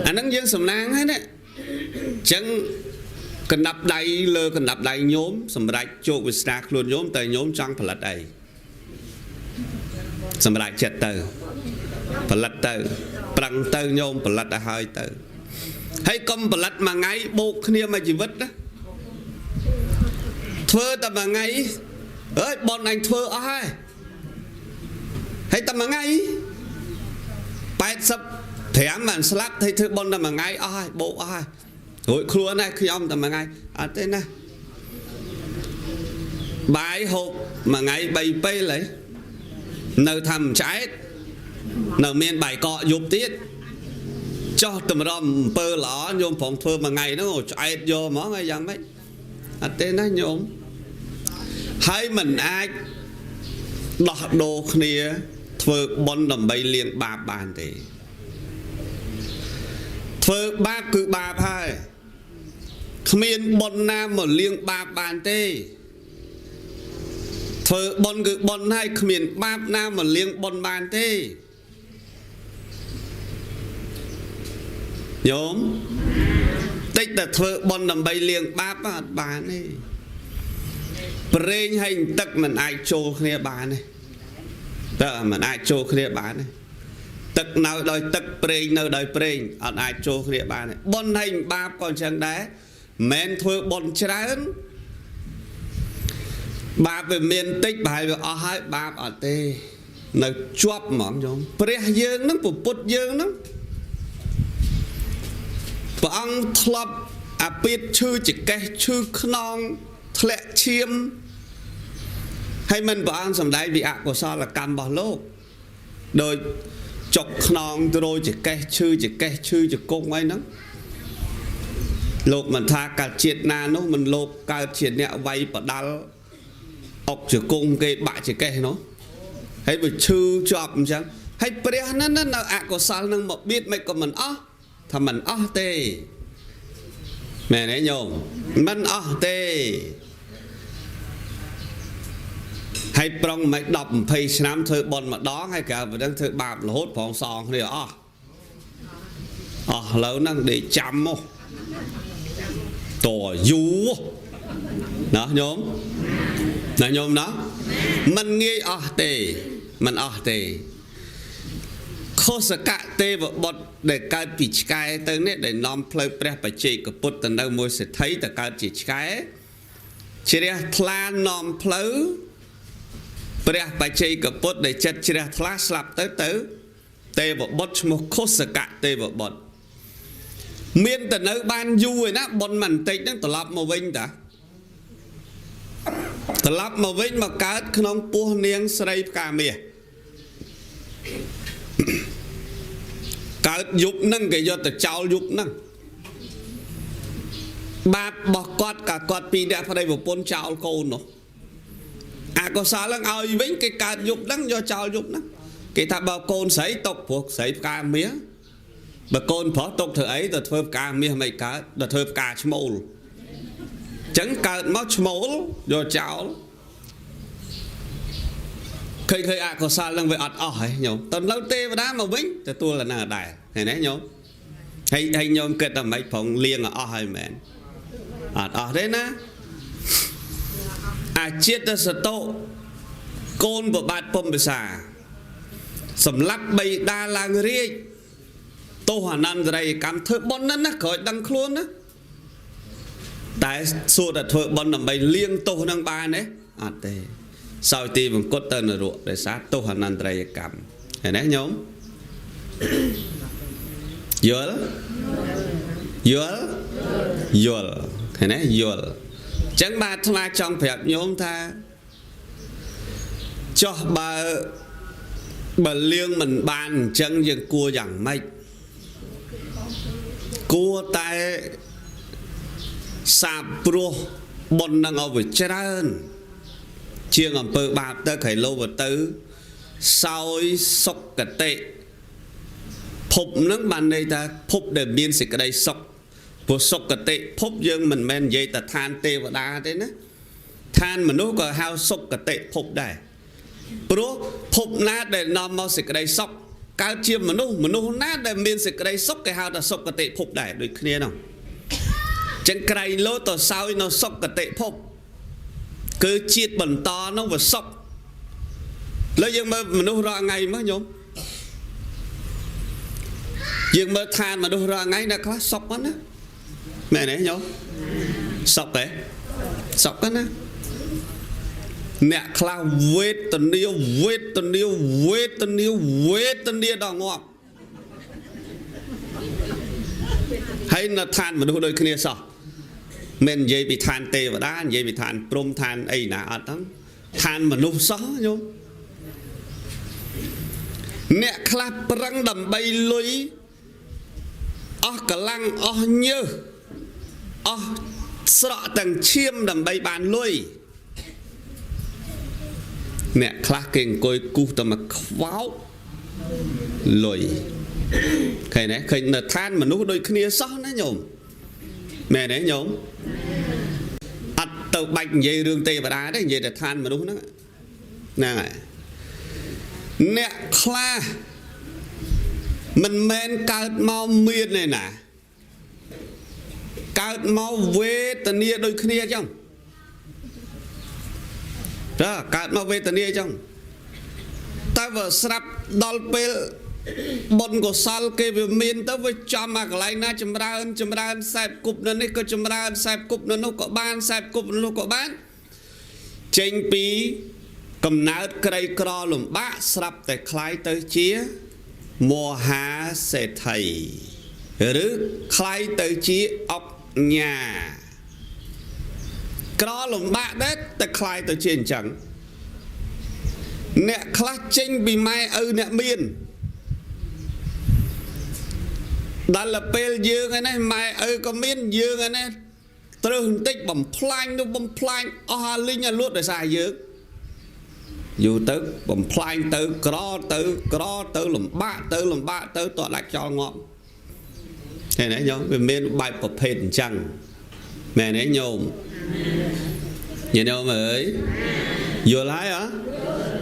អាហ្នឹងយើងសំណាងហើយណាអញ្ចឹងកណ្ដាប់ដៃលើកណ្ដាប់ដៃញោមសម្រាប់ជោគវាសនាខ្លួនញោមតែញោមចង់ផលិតអីសម្រាប់ចិត្តទៅផលិតទៅប្រឹងទៅញោមផលិតឲ្យហើយទៅហើយកុំផលិតមួយថ្ងៃបូកគ្នាមួយជីវិតណាធ្វើតែមួយថ្ងៃអើយបនអញធ្វើអស់ហើយហើយតែមួយថ្ងៃ85បានស្លាប់ហើយធ្វើបនតែមួយថ្ងៃអស់ហើយបូកអស់ហើយរួចខ្លួនណាខ្ញុំតែមួយថ្ងៃអត់ទេណាបាយហូបមួយថ្ងៃ3ពេលហើយនៅថាមិនឆ្អែតនៅមានបាយកកយប់ទៀតចោះតម្រាំអំពើល្អញោមប្រងធ្វើមួយថ្ងៃហ្នឹងឆ្អែតយកហ្មងហើយយ៉ាងម៉េចអត់ទេណាញោមហើយមិនអាចដោះដូរគ្នាធ្វើបុណ្យដើម្បីលាងបាបបានទេធ្វើបាបគឺបាបហើយគ្មានបុណ្យណាមកលាងបាបបានទេធ្វើបុណ្យគឺបុណ្យហើយគ្មានបាបណាមកលាងបុណ្យបានទេញោមតិចតែធ្វើបុណ្យដើម្បីលាងបាបអត់បានទេប្រេងហើយទឹកមិនអាចចូលគ្នាបានទេតើមិនអាចចូលគ្នាបានទេទឹកនៅដោយទឹកប្រេងនៅដោយប្រេងអត់អាចចូលគ្នាបានទេបុណ្យហើយបាបក៏អញ្ចឹងដែរមិនធ្វើបុណ្យច្រើនបាបវាមានតិចប្រហែលវាអស់ហើយបាបអត់ទេនៅជាប់ហ្មងញោមព្រះយើងនឹងពុទ្ធយើងនឹងព្រះអង្គធ្លាប់អាពាធឈឺចកេះឈឺខ្នងធ្លាក់ឈាមហើយមិនព្រះអង្គសម្ដែងពីអកុសលកម្មរបស់លោកដោយចុកខ្នងទ្រោចកេះឈឺចកេះឈឺជង្គង់អីហ្នឹងលោកមិនថាកើតជាតិណានោះមិនលោកកើតជាអ្នកវាយបដាល់អុកជង្គង់គេបាក់ចកេះនោះហើយវាឈឺជាប់អញ្ចឹងហើយព្រះហ្នឹងនៅអកុសលនឹងមកបៀតមិនក៏មិនអស់ថាមិនអស់ទេមែនទេញោមមិនអស់ទេហើយប្រុងមិន10 20ឆ្នាំធ្វើបុណ្យម្ដងហើយក្រៅពីហ្នឹងធ្វើបាបរហូតប្រងសងគ្នាអស់ អស់ឡូវហ្នឹងដេកចាំមកតយូរណាញោមណាញោមណាมันងាយអស់ទេมันអស់ទេខុសកៈទេវបុត្រដែលកើតពីឆ្កែទៅនេះដែលនាំផ្លូវព្រះបច្ចេកពុទ្ធទៅនៅមួយសេដ្ឋីទៅកើតជាឆ្កែជ្រះថ្លានាំផ្លូវព្រះបច្ចេកពុទ្ធដែលចិត្តជ្រះថ្លាស្លាប់ទៅទៅទេវបុត្រឈ្មោះខុសកៈទេវបុត្រមានទៅនៅបានយូរឯណាបុណ្យមិនបន្តិចហ្នឹងត្រឡប់មកវិញតាត្រឡប់មកវិញមកកើតក្នុងពោះនាងស្រីផ្កាមាសកើតយប់ហ្នឹងគេយកទៅចោលយប់ហ្នឹងបាបរបស់គាត់កាគាត់ពីរអ្នកប្តីប្រពន្ធចោលកូននោះអកុសលហ្នឹងឲ្យវិញគេកើតយប់ហ្នឹងយកចោលយប់ហ្នឹងគេថាបើកូនស្រីຕົកព្រោះស្រីផ្កាមាសបើកូនប្រុសຕົកធ្វើអីទៅធ្វើផ្កាមាសមិនកើតដល់ធ្វើផ្កាឈ្មោលអញ្ចឹងកើតមកឈ្មោលយកចោលឃើញអកុសលហ្នឹងវាអត់អស់ហ៎ញោមតនៅទេវតាមកវិញទទួលអាហ្នឹងដែរឃើញទេញោមហើយញោមគិតតែមិនប្រងលៀងអស់ហើយមែនអត់អស់ទេណាអាជាតិសតុកូនប្របាទពំពិសាសម្លាប់បៃតាឡើងរាជទោសអនន្តរិយកម្មធ្វើបុណ្យណាស់ណាក្រោយដឹងខ្លួនណាតែសួរតែធ្វើបុណ្យដើម្បីលៀងទោសនឹងបានទេអត់ទេសោយទីបង្គត់ទៅនរកដោយសារទោសអនន្តរិយកម្មឃើញទេញោមយល់យល់យល់ឃើញទេយល់អញ្ចឹងបាទអាត្មាចង់ប្រាប់ញោមថាចោះបើលៀងមិនបានអញ្ចឹងយើងគួរយ៉ាងម៉េចគួរតែសាបព្រោះបុណ្យនឹងឲ្យវាច្រើនជាងអំពើបាបទៅក្រៃលោបទៅសោយសុគតិភពនឹងបានន័យថាភពដែលមានសេចក្តីសុខព្រោះសុគតិភពយើងមិនមែននិយាយតែឋានទេវតាទេណាឋានមនុស្សក៏ហៅសុគតិភពដែរព្រោះភពណាដែលនាំមកសេចក្តីសុខកើតជាមនុស្សមនុស្សណាដែលមានសេចក្តីសុខគេហៅថាសុគតិភពដែរដូចគ្នានោះចឹងក្រៃលោទៅសោយនៅសុគតិភពគឺជាតិបន្តនោះវាសុខលើយើងមើលមនុស្សរាល់ថ្ងៃមើលញោមយើងមើលឋានមនុស្សរាល់ថ្ងៃអ្នកខ្លះសុខណាមែនទេញោមសុខទេសុខណាអ្នកខ្លះវេទនាវេទនាវេទនាវេទនាដល់ងាប់ហើយនៅឋានមនុស្សដូចគ្នាសោះមិននិយាយពីឋានទេវតានិយាយពីឋានព្រំឋានអីណាអត់ហ្នឹងឋានមនុស្សសោះញោមអ្នកខ្លះប្រឹងដើម្បីលុយអស់កម្លាំងអស់ញើសអស់ស្រក់ទាំងឈាមដើម្បីបានលុយអ្នកខ្លះគេអង្គុយគូសតែមកខ្វោកលុយឃើញទេឃើញនៅឋានមនុស្សដូចគ្នាសោះណាញោមមែនទេញោមអត់ទៅបាច់និយាយរឿងទេវតាទេនិយាយតែឋានមនុស្សហ្នឹងហ្នឹងហើយអ្នកខ្លះមិនមែនកើតមកមានទេណាកើតមកវេទនាដូចគ្នាអញ្ចឹងតើកើតមកវេទនាអញ្ចឹងតែបើស្រាប់ដល់ពេលបុណ្យកុសលគេវាមានទៅវាចំអាកន្លែងណាចម្រើនចម្រើនសែបគប់នៅនេះក៏ចម្រើនសែបគប់នៅនោះក៏បានសែបគប់នៅនោះក៏បានចេញពីកំណើតក្រីក្រលំបាកស្រាប់តែคล้ายទៅជាមហាសេដ្ឋីឬคล้ายទៅជាអុកញ៉ាក្រលំបាកដែរតែคล้ายទៅជាអញ្ចឹងអ្នកខ្លះចេញពីម៉ែឪអ្នកមានដល់ពេលយើងឯនេះម៉ែឪក៏មានយើងឯនេះត្រូវបន្តិចបំផ្លាញនោះបំផ្លាញអស់អាលីងអាលួតដោយសារយើងយូរទៅបំផ្លាញទៅក្រទៅក្រទៅលំបាកទៅលំបាកទៅតដាច់ចោលងាប់ឃើញទេញោមវាមានបែបប្រភេទអញ្ចឹងមែនទេញោមញោមអើយយល់ហើយហ៎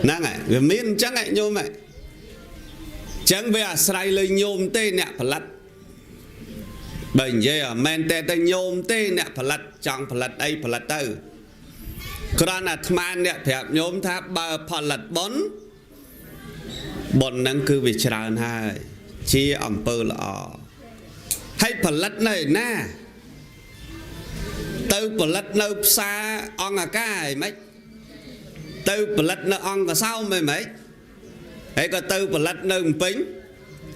ហ្នឹងហើយវាមានអញ្ចឹងញោមហ៎អញ្ចឹងវាអាស្រ័យលើញោមទេអ្នកផលិត បើនិយាយអត់មែនតែទៅញោមទេអ្នកផលិតចង់ផលិតអីផលិតទៅគ្រាន់តែអាត្មាអ្នកប្រាប់ញោមថាបើផលិតបុណ្យបុណ្យហ្នឹងគឺវាច្រើនហើយជាអំពើល្អហើយផលិតនៅឯណាទៅផលិតនៅផ្សារអង្គការអីម៉េចទៅផលិតនៅអង្គសោមអីម៉េចហើយក៏ទៅផលិតនៅភ្នំពេញ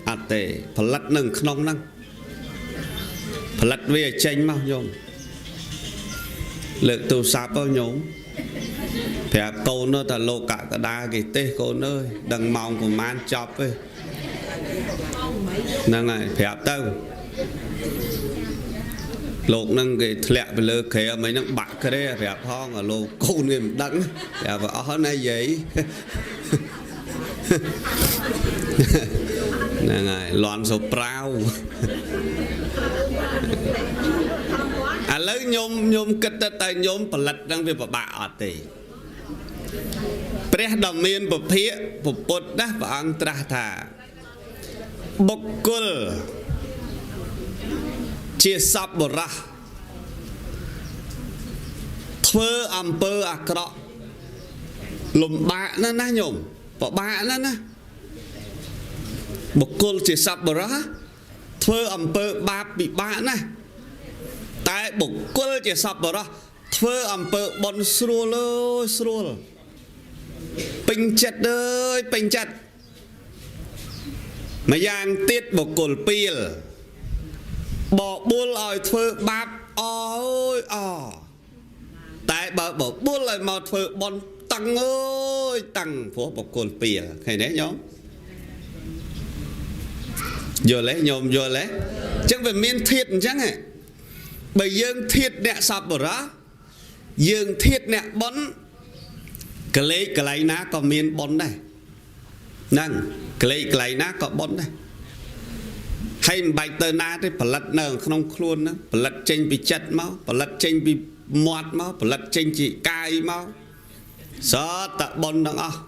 អត់ទេផលិតនៅក្នុងហ្នឹងផលិតវាចេញមកញោមលើកទូរស័ព្ទទៅញោមប្រាប់កូននោះថាលោកកកដាគេទេសកូនអើយដឹងម៉ោងប្រហែលចប់ទេហ្នឹងហើយប្រាប់ទៅលោកនឹងគេធ្លាក់ទៅលើគ្រែមិញហ្នឹងបាក់គ្រែប្រាប់ផងលោកកូនគេមិនដឹងប្រាប់អស់ណាយាយហ្នឹងហើយលន់សូប្រាវឥឡូវញោមគិតតែញោមផលិតហ្នឹងវាពិបាកអត់ទេព្រះដ៏មានពភាកពុទ្ធណាព្រះអង្គត្រាស់ថាបុគ្គលជាសប្បុរសធ្វើអំពើអាក្រក់លំបាកណាស់ណាញោមពិបាកណាស់ណាបុគ្គលជាសប្បុរសធ្វើអំពើបាបពិបាកណាស់តែបុគ្គលជាសប្បុរសធ្វើអំពើបុណ្យស្រួលអើយស្រួលពេញចិត្តអើយពេញចិត្តម្យ៉ាងទៀតបុគ្គលពីលបបួលឲ្យធ្វើបាបអើយអតែបើបបួលឲ្យមកធ្វើបុណ្យតឹងអើយតឹងព្រោះបុគ្គលពីលឃើញទេញោមយល់ទេញោមយល់ទេអញ្ចឹងវាមានធាតុអញ្ចឹងហ៎បើយើងធាតុអ្នកសប្បុរសយើងធាតុអ្នកបុណ្យកលេកកន្លែងណាក៏មានបុណ្យដែរហ្នឹងកលេកកន្លែងណាក៏បុណ្យដែរហើយមិនបាច់ទៅណាទេផលិតនៅក្នុងខ្លួនហ្នឹងផលិតចេញពីចិត្តមកផលិតចេញពីមាត់មកផលិតចេញជាកាយមកសតបុណ្យទាំងអស់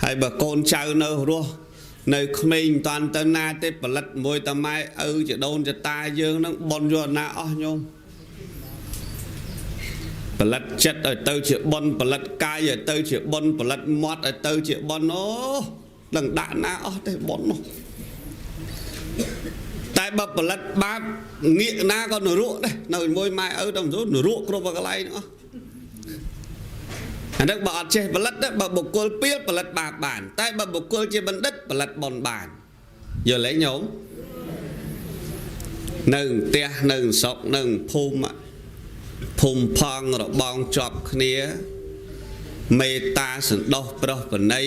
ហើយបើកូនចៅនៅរស់នៅក្មេងមិនតាន់ទៅណាទេផលិតមួយតម៉ែឪចដូនចតាយើងហ្នឹងបុណ្យយកណាអស់ញោមផលិតចិត្តឲ្យទៅជាបុណ្យផលិតកាយឲ្យទៅជាបុណ្យផលិតមាត់ឲ្យទៅជាបុណ្យអូនឹងដាក់ណាអស់ទេបុណ្យនោះតែបើផលិតបាបងាកណាក៏នរកដែរនៅមួយម៉ែឪទៅនរកគ្រប់កន្លែងអស់អានេះបើអត់ចេះផលិតបើបុគ្គលពីលផលិតបាបបានតែបើបុគ្គលជាបណ្ឌិតផលិតបុណ្យបានយល់ទេញោមនៅផ្ទះនៅស្រុកនៅភូមិភូមិផងរបងជាប់គ្នាមេត្តាសន្តោសប្រោសប្រណី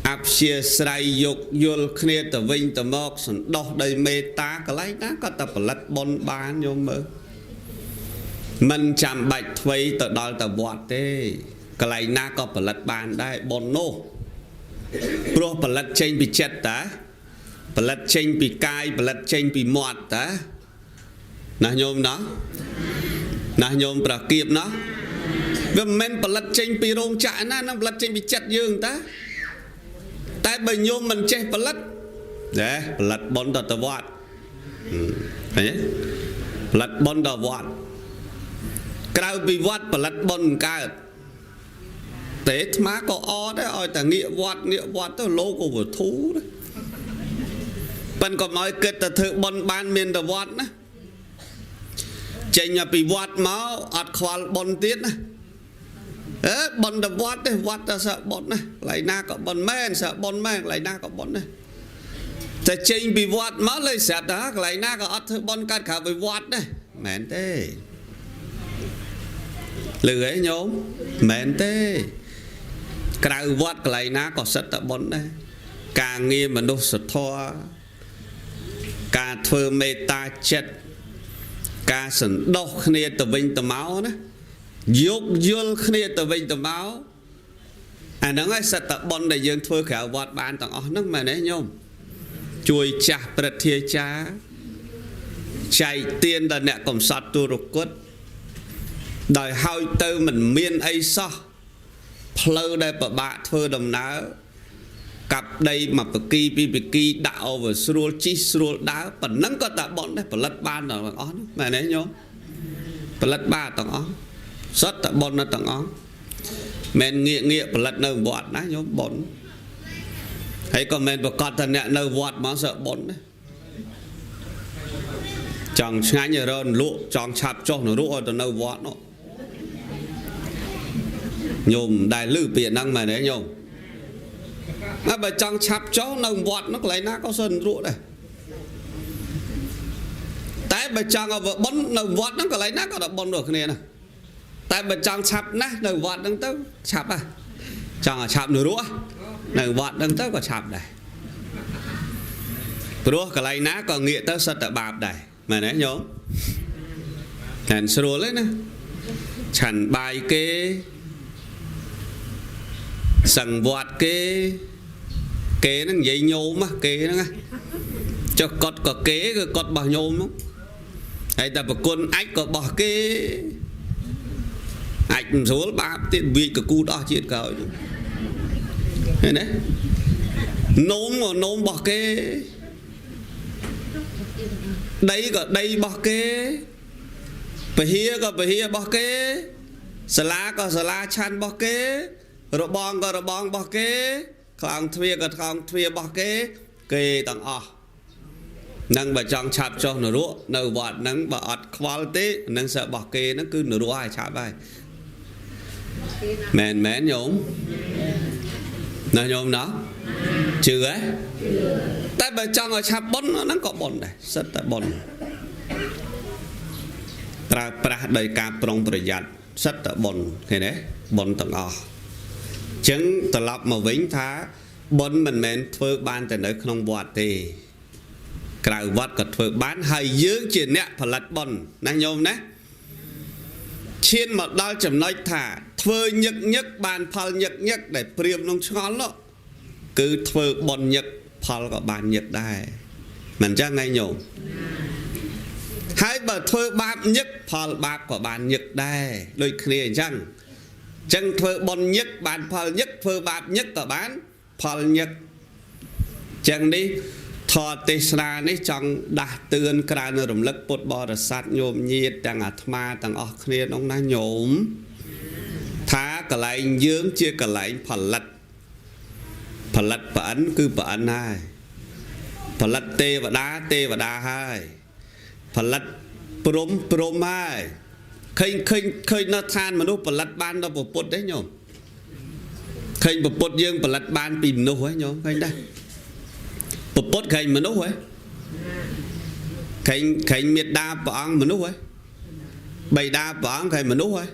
អព្យាស្រ័យយកយល់គ្នាទៅវិញទៅមកសន្តោសដោយមេត្តាកន្លែងណាក៏តែផលិតបុណ្យបានញោមមើលមិនចាំបាច់ធ្វើទៅដល់ទៅវត្តទេកន្លែងណាក៏ផលិតបានដែរបុណ្យនោះព្រោះផលិតចេញពីចិត្តតាផលិតចេញពីកាយផលិតចេញពីមាត់តាណាញោមណាណាញោមប្រគៀបណាវាមិនមែនផលិតចេញពីរោងចក្រណានឹងផលិតចេញពីចិត្តយើងតាតែបើញោមមិនចេះផលិតណែផលិតបុណ្យដល់ទៅវត្តឃើញទេផលិតបុណ្យដល់វត្តក្រៅពីវត្តផលិតបុណ្យកើតទេអាត្មាក៏អដែរឲ្យតែងាកវត្តងាកវត្តទៅលោកក៏វធូដែរប៉ិនកុំឲ្យគិតតែធ្វើបុណ្យបានមានតែវត្តណាចេញពីវត្តមកអត់ខ្វល់បុណ្យទៀតណាអើបុណ្យទៅវត្តទេវត្តតែសៈបុណ្យណាកន្លែងណាក៏បុណ្យមែនសៈបុណ្យមែនកន្លែងណាក៏បុណ្យណាតែចេញពីវត្តមកលើស្រាប់តែកន្លែងណាក៏អត់ធ្វើបុណ្យកើតក្រៅពីវត្តដែរមែនទេលឺហ៎ញោមមែនទេក្រៅវត្តកន្លែងណាក៏សិតតែបុណ្យដែរការងារមនុស្សធម៌ការធ្វើមេត្តាចិត្តការសន្តោសគ្នាទៅវិញទៅមកណាយកយល់គ្នាទៅវិញទៅមកអាហ្នឹងហើយសិតតែបុណ្យដែលយើងធ្វើក្រៅវត្តបានទាំងអស់ហ្នឹងមែនទេញោមជួយចាស់ព្រឹទ្ធាចារ្យចែកទានដល់អ្នកកំសត់ទុរគតដោយហើយទៅមិនមានអីសោះផ្លូវដែលពិបាកធ្វើដំណើរ កាប់ដីមកបគីពីបគីដាក់អវស្រួលជីស្រួលដើរប៉ុណ្ណឹងក៏តែប៉ុនដែរផលិតបានទាំងអស់នោះមែនទេញោមផលិតបានទាំងអស់សុទ្ធតែប៉ុនទាំងអស់មិនងាកងាកផលិតនៅវត្តណាញោមប៉ុនហើយក៏មិនប្រកាសថាអ្នកនៅវត្តមកសើប៉ុនណាចង់ឆ្ងាញ់រនលក់ចង់ឆាប់ចុះនរកឲ្យទៅនៅវត្តនោះញោមដែលលឺពាក្យហ្នឹងមែនទេញោមណាបើចង់ឆាប់ចុះនៅវត្តនោះកន្លែងណាក៏សិនរក់ដែរតែបើចង់ឲ្យបុណ្យនៅវត្តហ្នឹងកន្លែងណាក៏ដល់បុណ្យដូចគ្នាណាតែបើចង់ឆាប់ណាស់នៅវត្តហ្នឹងទៅឆាប់ហ่ะចង់ឲ្យឆាប់នរកនៅវត្តហ្នឹងទៅក៏ឆាប់ដែរព្រោះកន្លែងណាក៏ងាកទៅសិតតែបាបដែរមែនទេញោមតែស្រួលទេណាឆាន់បាយគេសង្វត្តគេគេហ្នឹងនិយាយញោមគេហ្នឹងណាចុះកត់ក៏គេគឺកត់របស់ញោមហ្នឹងហើយតែប្រគុណអាចក៏របស់គេអាចមិនស្រួលបាបទៀតវាយកកគូតអស់ជាតិក្រោយឃើញទេនោមក៏នោមរបស់គេដីក៏ដីរបស់គេពហិក៏ពហិរបស់គេសាលាក៏សាលាឆាន់របស់គេរបងក៏របងរបស់គេខ្លោងទ្វាក៏ខ្លោងទ្វារបស់គេគេទាំងអស់នឹងបើចង់ឆាប់ចុះនរកនៅវត្តហ្នឹងបើអត់ខ្វល់ទេនឹងសើរបស់គេហ្នឹងគឺនរកហើយឆាប់ហើយមែនមែនញោមណាញោមណាជឿហ៎តែបើចង់ឲ្យឆាប់បុណ្យហ្នឹងក៏បុណ្យដែរសិតតែបុណ្យប្រើប្រាស់ដោយការប្រុងប្រយ័ត្នសិតតែបុណ្យឃើញទេបុណ្យទាំងអស់ចឹងត្រឡប់មកវិញថាបុណ្យមិនមែនធ្វើបានតែនៅក្នុងវត្តទេក្រៅវត្តក៏ធ្វើបានហើយយើងជាអ្នកផលិតបុណ្យណាញោមណាឈានមកដល់ចំណុចថាធ្វើញឹកញឹកបានផលញឹកញឹកដែលព្រាមក្នុងឆ្ងល់នោះគឺធ្វើបុណ្យញឹកផលក៏បានញឹកដែរមិនចឹងឯងញោមហើយបើធ្វើបាបញឹកផលបាបក៏បានញឹកដែរដូចគ្នាអញ្ចឹងចឹងធ្វើបុណ្យញឹកបានផលញឹកធ្វើបាបញឹកក៏បានផលញឹកចឹងនេះធម៌ទេសនានេះចង់ដាស់តឿនក្រើនរំលឹកពុទ្ធបរិស័ទញោមញាតិទាំងអាត្មាទាំងអស់គ្នានោះណាញោមថាកន្លែងយើងជាកន្លែងផលិតផលិតប្រអិនគឺប្រអិនហើយផលិតទេវតាទេវតាហើយផលិតព្រំព្រំហើយឃើញឃើញឃើញនៅឋានមនុស្សផលិតបានដល់ពុទ្ធទេញោមឃើញពុទ្ធយើងផលិតបានពីមនុស្សហ៎ញោមឃើញដែរពុទ្ធឃើញមនុស្សហ៎ឃើញឃើញមេដាព្រះអង្គមនុស្សហ៎បិតាព្រះអង្គឃើញមនុស្សហ៎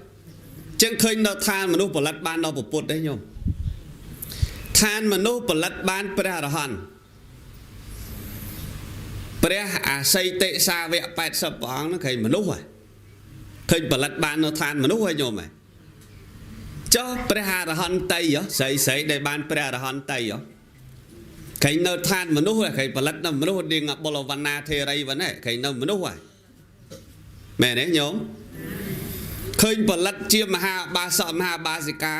ចឹងឃើញនៅឋានមនុស្សផលិតបានដល់ពុទ្ធទេញោមឋានមនុស្សផលិតបានព្រះអរហន្តព្រះអាសីតិសាវៈ80ព្រះអង្គហ្នឹងឃើញមនុស្សហ៎ឃើញផលិតបាននៅឋានមនុស្សហ៎ញោមហ៎ចុះព្រះអរហន្តីស្រីស្រីដែលបានព្រះអរហន្តីឃើញនៅឋានមនុស្សហ៎ឃើញផលិតនៅមនុស្សនាងបុលវណ្ណាធេរីវណ្ណឃើញនៅមនុស្សហ៎មែនទេញោមឃើញផលិតជាមហាបាសកមហាបាសិកា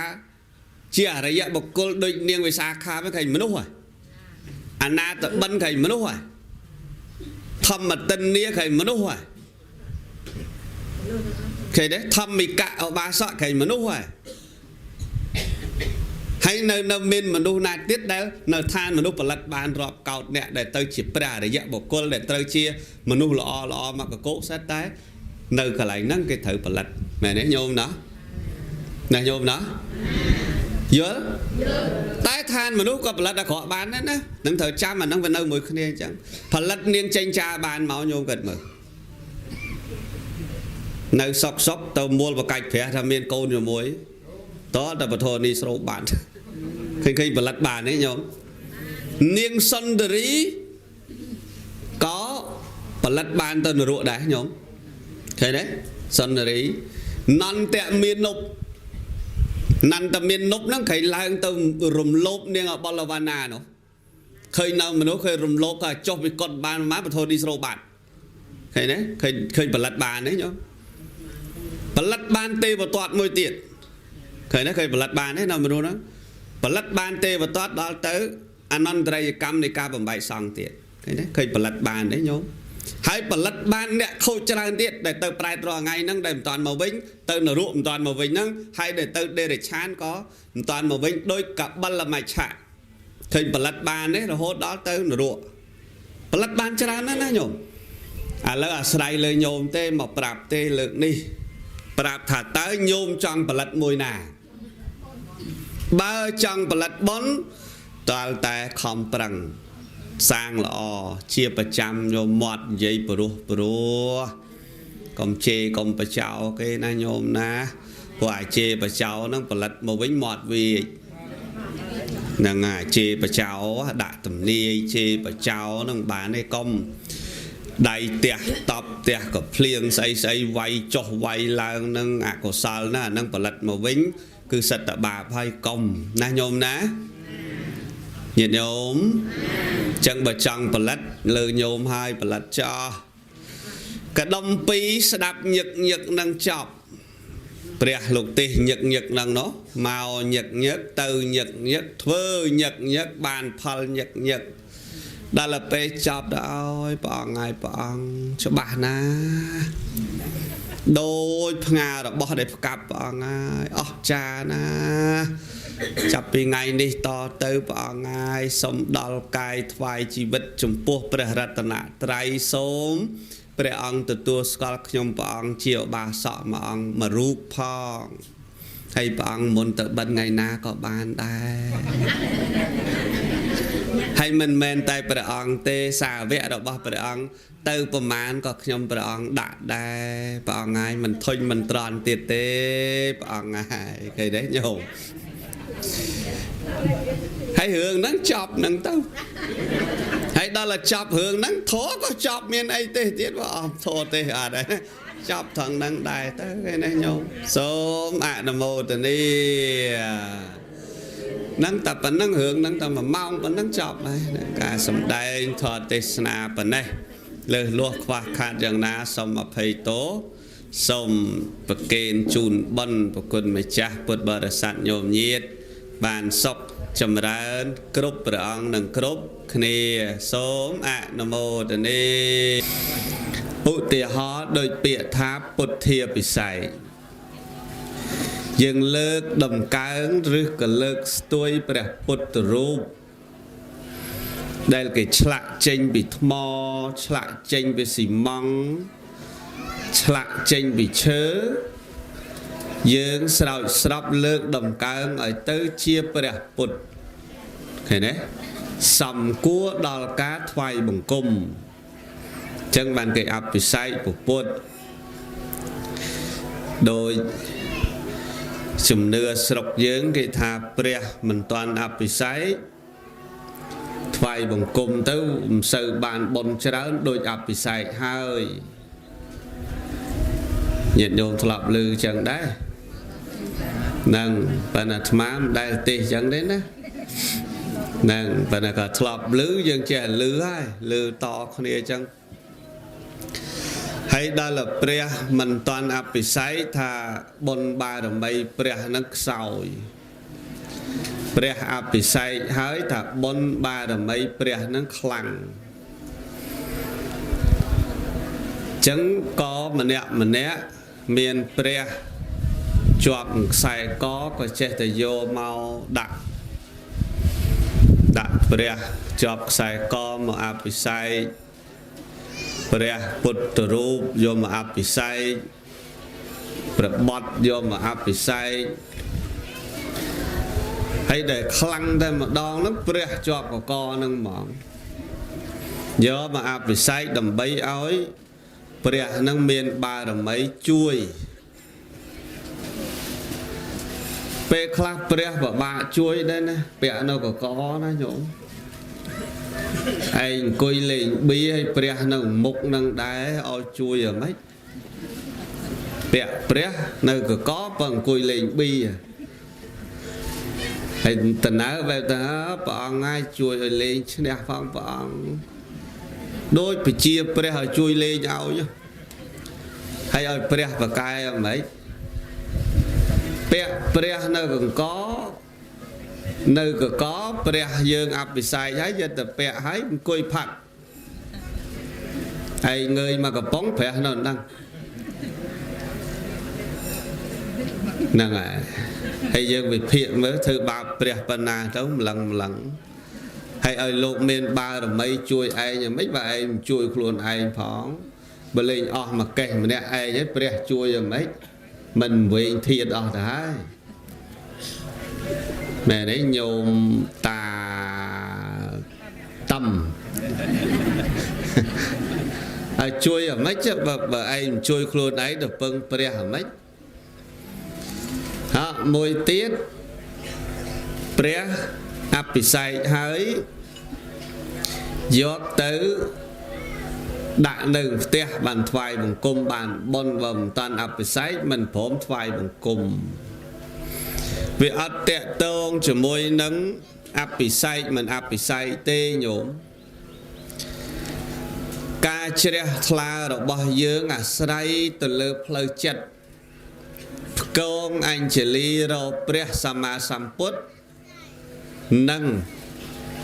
ជាអរិយបុគ្គលដូចនាងវិសាខាឃើញមនុស្សហ៎អនាតបិណ្ឌឃើញមនុស្សហ៎ធម្មតិន្នាឃើញមនុស្សហ៎ឃើញទេធម្មិកៈឧបាសកឃើញមនុស្សហ៎ហើយនៅមានមនុស្សណាទៀតដែលនៅឋានមនុស្សផលិតបានរាប់កោតអ្នកដែលទៅជាព្រះអរិយបុគ្គលដែលត្រូវជាមនុស្សល្អល្អមកកកោសិតតែនៅកន្លែងហ្នឹងគេត្រូវផលិតមែនទេញោមណាណាញោមណាយល់តែឋានមនុស្សក៏ផលិតអាក្រក់បានដែរណានឹងត្រូវចាំអាហ្នឹងវានៅមួយគ្នាអញ្ចឹងផលិតនាងចេញចាបានមកញោមគិតមើលនៅសុកសុកទៅមូលបកាច់ព្រះថាមានកូនជាមួយតតែពធនេះស្រូបបានឃើញឃើញផលិតបានទេញោមនាងសុន្ទរីក៏ផលិតបានទៅនរកដែរញោមឃើញទេសុន្ទរីនន្តមាននប់នន្តមាននប់ហ្នឹងឃើញឡើងទៅរំលោភនាងអបលវណ្ណានោះឃើញនៅមនុស្សឃើញរំលោភក៏ចុះពីកុដបានមកពធនេះស្រូបបានឃើញទេឃើញឃើញផលិតបានទេញោមផលិតបានទេវទត្តមួយទៀតឃើញទេឃើញផលិតបានទេនៅមនុស្សហ្នឹងផលិតបានទេវទត្តដល់ទៅ អនន្តរិយកម្មនៃការបំបែកសង្ឃទៀតឃើញទេឃើញផលិតបានទេញោមហើយផលិតបានអ្នកខូចច្រើនទៀតដែលទៅប្រែតរាល់ថ្ងៃហ្នឹងដែលមិនតាន់មកវិញទៅនរកមិនតាន់មកវិញហ្នឹងហើយដែលទៅដេរឆានក៏មិនតាន់មកវិញដោយកបិលមច្ឆៈឃើញផលិតបានទេរហូតដល់ទៅនរកផលិតបានច្រើនណាស់ណាញោមឥឡូវអាស្រ័យលើញោមទេមកប្រាប់ទេលើកនេះប្រាប់ថាតើញោមចង់ផលិតមួយណាបើចង់ផលិតបុណ្យតើតែខំប្រឹងសាងល្អជាប្រចាំញោមមាត់និយាយព្រោះព្រោះកុំជេរកុំបចោគេណាញោមណាព្រោះអាជេរបចោហ្នឹងផលិតមកវិញមាត់វាចហ្នឹងហើយជេរបចោដាក់ទំនាយជេរបចោហ្នឹងបានទេកុំដៃផ្ទះតបផ្ទះក៏ភ្លៀងស្អីស្អីវាយចុះវាយឡើងនឹងអកុសលណាហ្នឹងផលិតមកវិញគឺសិតតបាបហើយកុំណាញោមណាញាតិញោមចឹងបើចង់ផលិតលើញោមហើយផលិតចោះកដុំពីរស្ដាប់ញឹកញឹកនឹងចប់ព្រះលោកទេសញឹកញឹកនឹងនោះមកញឹកញឹកទៅញឹកញឹកធ្វើញឹកញឹកបានផលញឹកញឹកដល់ពេលចប់ដល់អើយព្រះអង្គហើយព្រះអង្គច្បាស់ណាដោយផ្ងារបស់ដែលផ្កាប់ព្រះអង្គហើយអស្ចារ្យណាចាប់ពីថ្ងៃនេះតទៅព្រះអង្គហើយសូមដល់កាយថ្វាយជីវិតចំពោះព្រះរតនត្រ័យសូមព្រះអង្គទទួលស្គាល់ខ្ញុំព្រះអង្គជាឧបាសកមួយអង្គមួយរូបផងហើយព្រះអង្គមុនទៅបិណ្ឌថ្ងៃណាក៏បានដែរហើយមិនមែនតែព្រះអង្គទេសាវករបស់ព្រះអង្គទៅប្រមាណក៏ខ្ញុំព្រះអង្គដាក់ដែរព្រះអង្គហើយមិនធុញមិនត្រន់ទៀតទេព្រះអង្គហើយឃើញទេញោមហើយរឿងហ្នឹងចប់ហ្នឹងទៅហើយដល់តែចប់រឿងហ្នឹងធម៌ក៏ចប់មានអីទេទៀតបើអស់ធម៌ទេអត់ទេចប់ថងហ្នឹងដែរទៅឃើញទេញោមសូមអនុមោទនាហ្នឹងតែប៉ុណ្្នឹងរឿងហ្នឹងតែ1ម៉ោងប៉ុណ្្នឹងចប់ហើយការសម្ដែងធម៌ទេសនាប៉ុណ្ណេះលើសលោះខ្វះខាតយ៉ាងណាសូមអភ័យទោសសូមប្រគេនជូនបុណ្យប្រគុណម្ចាស់ពុទ្ធបរិស័ទញោមញាតបានសុខចម្រើនគ្រប់ព្រះអង្គនិងគ្រប់គ្នាសូមអនុមោទនាឧទាហរណ៍ដោយពាក្យថាពុទ្ធាពិស័យយើងលើកដំកើងឬក៏លើកស្ទួយព្រះពុទ្ធរូបដែលគេឆ្លាក់ចេញពីថ្មឆ្លាក់ចេញពីស៊ីម៉ង់ឆ្លាក់ចេញពីឈើយើងស្រោចស្រពលើកដំកើងឲ្យទៅជាព្រះពុទ្ធឃើញទេសំគួរដល់ការថ្វាយបង្គំចឹងបានគេអភិសេកពុទ្ធដោយជំនឿស្រុកយើងគេថាព្រះមិនទាន់អភិសេកថ្វាយបង្គំទៅមិនសូវបានបុណ្យច្រើនដូចអភិសេកហើយញាតិញោមធ្លាប់ឮចឹងដែរហ្នឹងប៉ុន្តែអាត្មាមិនដែលទេសចឹងទេណាហ្នឹងប៉ុន្តែក៏ធ្លាប់ឮយើងចេះឮហើយឮតគ្នាចឹងហើយដល់ព្រះមិនទាន់អភិសេកថាបុណ្យបារមីព្រះនឹងខ្សោយព្រះអភិសេកហើយថាបុណ្យបារមីព្រះនឹងខ្លាំងចឹងក៏ម្នាក់ម្នាក់មានព្រះជាប់ខ្សែកក៏ចេះតែយកមកដាក់ព្រះជាប់ខ្សែកមកអភិសេកព្រះពុទ្ធរូបយកមកអភិសេកព្រះបទយកមកអភិសេកហើយដែលខ្លាំងតែម្ដងហ្នឹងព្រះជាប់កកហ្នឹងហ្មងយកមកអភិសេកដើម្បីឲ្យព្រះហ្នឹងមានបារមីជួយពេលខ្លះព្រះពិបាកជួយដែរណាពាក់នៅកកណាញោមឯងអង្គុយលេងបៀឲ្យព្រះនៅមុខនឹងដែរឲ្យជួយយ៉ាងម៉េចពាក់ព្រះនៅកកបើអង្គុយលេងបៀហើយតើបែបថាព្រះអង្គហើយជួយឲ្យលេងឈ្នះផងព្រះអង្គដូចពជាព្រះឲ្យជួយលេងឲ្យហើយឲ្យព្រះប្រកែយ៉ាងម៉េចពាក់ព្រះនៅកង្ក នៅកកព្រះយើងអភិសេកហើយយកទៅពាក់ហើយអង្គុយផឹកឯងងើយមកកំប៉ុងព្រះនៅហ្នឹងហ្នឹងហើយហើយយើងវិភាគមើលធ្វើបាបព្រះបណ្ណាទៅម្លឹងម្លឹងហើយឲ្យលោកមានបារមីជួយឯងយ៉ាងម៉េចបើឯងមិនជួយខ្លួនឯងផងបើលេងអស់មកកេះម្នាក់ឯងហើយព្រះជួយយ៉ាងម៉េចមិនវែងធាតអស់ទៅហើយមែនទេញោមតាតំហើយជួយយ៉ាងម៉េចបើឯងមិនជួយខ្លួនឯងទៅពឹងព្រះយ៉ាងម៉េចហ่ะមួយទៀតព្រះអភិសេកហើយយកទៅដាក់នៅផ្ទះបានថ្វាយបង្គំបានបុណ្យបើមិនតាន់អភិសេកមិនព្រមថ្វាយបង្គំវាអត់តាក់ទងជាមួយនឹងអភិសេកមិនអភិសេកទេញោមការជ្រះថ្លារបស់យើងអាស្រ័យទៅលើផ្លូវចិត្តផ្គងអញ្ជលីរកព្រះសម្មាសម្ពុទ្ធនឹង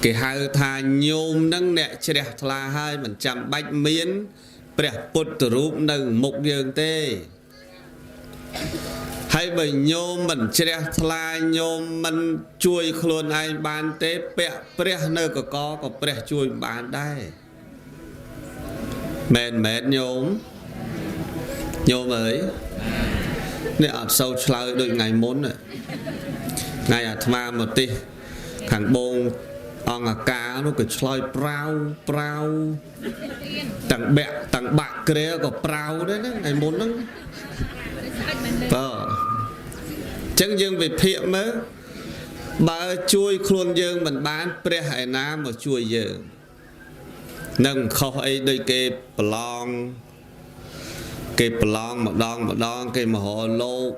គេហៅថាញោមនឹងអ្នកជ្រះថ្លាហើយមិនចាំបាច់មានព្រះពុទ្ធរូបនៅមុខយើងទេហើយបើញោមមិនជ្រះថ្លាញោមមិនជួយខ្លួនឯងបានទេពាក់ព្រះនៅកកក៏ព្រះជួយមិនបានដែរមែនមែនញោមញោមអើយនេះអត់សូវឆ្លើយដូចថ្ងៃមុនថ្ងៃអាត្មាមកទេខាងបងអង្គការនោះក៏ឆ្លើយប្រាវប្រាវទាំងបែកទាំងបាក់ក្រែក៏ប្រាវដែរណាថ្ងៃមុនហ្នឹងបាទអញ្ចឹងយើងវិភាគមើលបើជួយខ្លួនយើងមិនបានព្រះឯណាមកជួយយើងនឹងខុសអីដូចគេប្រឡងគេប្រឡងម្ដងម្ដងគេមករលោក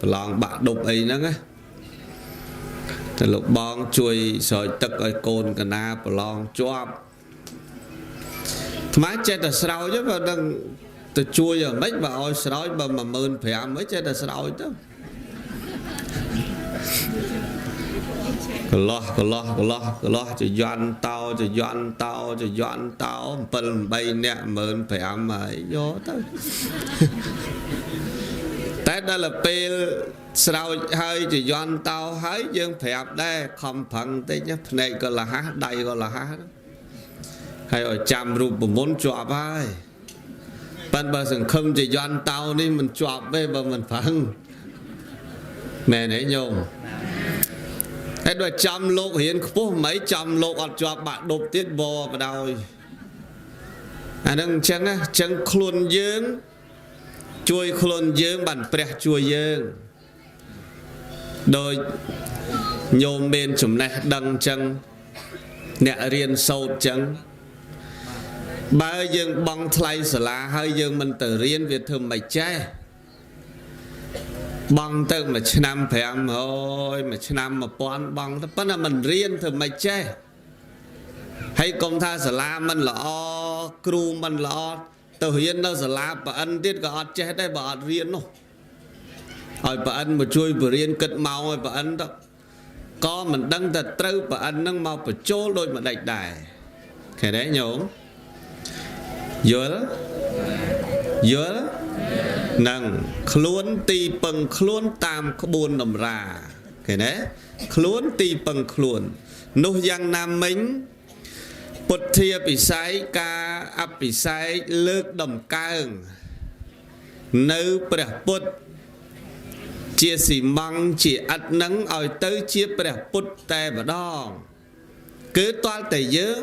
ប្រឡងបាក់ដប់អីហ្នឹងណាតែលោកបងជួយស្រោចទឹកឲ្យកូនកណាប្រឡងជាប់អាត្មាចេះតែស្រោចបើដឹងទៅជួយយ៉ាងម៉េចបើឲ្យស្រោចបើ15000មិនចេះតែស្រោចទៅកន្លោះកន្លោះកន្លោះកន្លោះចយន្តតោចយន្តតោចយន្តតោ7 8នាក់15000ហើយយកទៅតែដល់ពេលស្រោចហើយចយន្តតោហើយយើងប្រាប់ដែរខំប្រឹងតិចភ្នែកក៏លះដៃក៏លះហើយឲ្យចាំរូបមន្តជាប់ហើយប៉ុន្តែបើសង្ឃឹមចយន្តតោនេះមិនជាប់ទេបើមិនប្រឹងមែនទេញោមហើយដូចចំលោករៀនខ្ពស់មិនចំលោកអត់ជាប់បាក់ដប់ទៀតបបដោយអានឹងអញ្ចឹងណាអញ្ចឹងខ្លួនយើងជួយខ្លួនយើងបានព្រះជួយយើងដោយញោមមានចំណេះដឹងអញ្ចឹងអ្នករៀនសូត្រអញ្ចឹងបើយើងបង់ថ្លៃសាលាហើយយើងមិនទៅរៀនវាធ្វើមិនចេះបង់ទៅមួយឆ្នាំ500មួយឆ្នាំ1000បង់ទៅប៉ុន្តែមិនរៀនធ្វើមិនចេះហើយកុំថាសាលាមិនល្អគ្រូមិនល្អទៅរៀននៅសាលាប្រអិនទៀតក៏អត់ចេះដែរបើអត់រៀននោះឲ្យប្រអិនមកជួយបរៀនគិតម៉ោងឲ្យប្រអិនទៅក៏មិនដឹងថាត្រូវប្រអិននឹងមកបញ្ចូលដូចម្ដេចដែរឃើញទេញោមយល់យល់នឹងខ្លួនទីពឹងខ្លួនតាមក្បួនតម្រាឃើញទេខ្លួនទីពឹងខ្លួននោះយ៉ាងណាមិញពុទ្ធាពិសេសការអភិសេកលើកដំកើងនៅព្រះពុទ្ធជាស៊ីម៉ង់ជាឥដ្ឋនឹងឲ្យទៅជាព្រះពុទ្ធតែម្ដងគឺទាល់តែយើង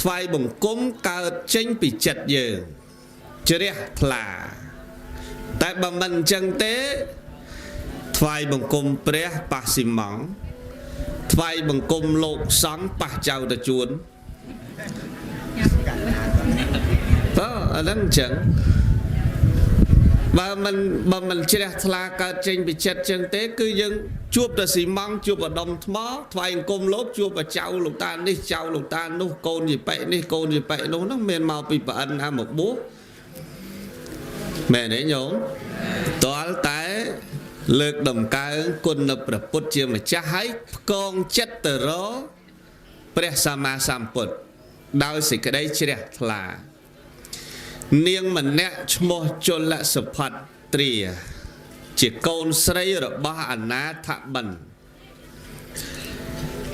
ថ្វាយបង្គំកើតចេញពីចិត្តយើងជ្រះថ្លាតែបើមិនអញ្ចឹងទេថ្វាយបង្គំព្រះប៉ះស៊ីម៉ង់ថ្វាយបង្គំលោកសង្ឃប៉ះចៅតជួនតើអាហ្នឹងអញ្ចឹងបើមិនជ្រះថ្លាកើតចេញពីចិត្តចឹងទេគឺយើងជួបតែស៊ីម៉ង់ជួបឧត្តមថ្មថ្វាយអង្គមលោកជួបតែចៅលោកតានេះចៅលោកតានោះកូនយិបិនេះកូនយិបិនោះហ្នឹងមានមកពីប្រអិនអាមកបួសមែនទេញោមទាល់តែ លើកដំកើងគុណព្រះពុទ្ធជាម្ចាស់ហើយផ្គងចិត្តទៅរកព្រះសម្មាសម្ពុទ្ធដោយសេចក្តីជ្រះថ្លានាងម្នាក់ឈ្មោះជលសុផាត់ត្រាជាកូនស្រីរបស់អនាថបិណ្ឌ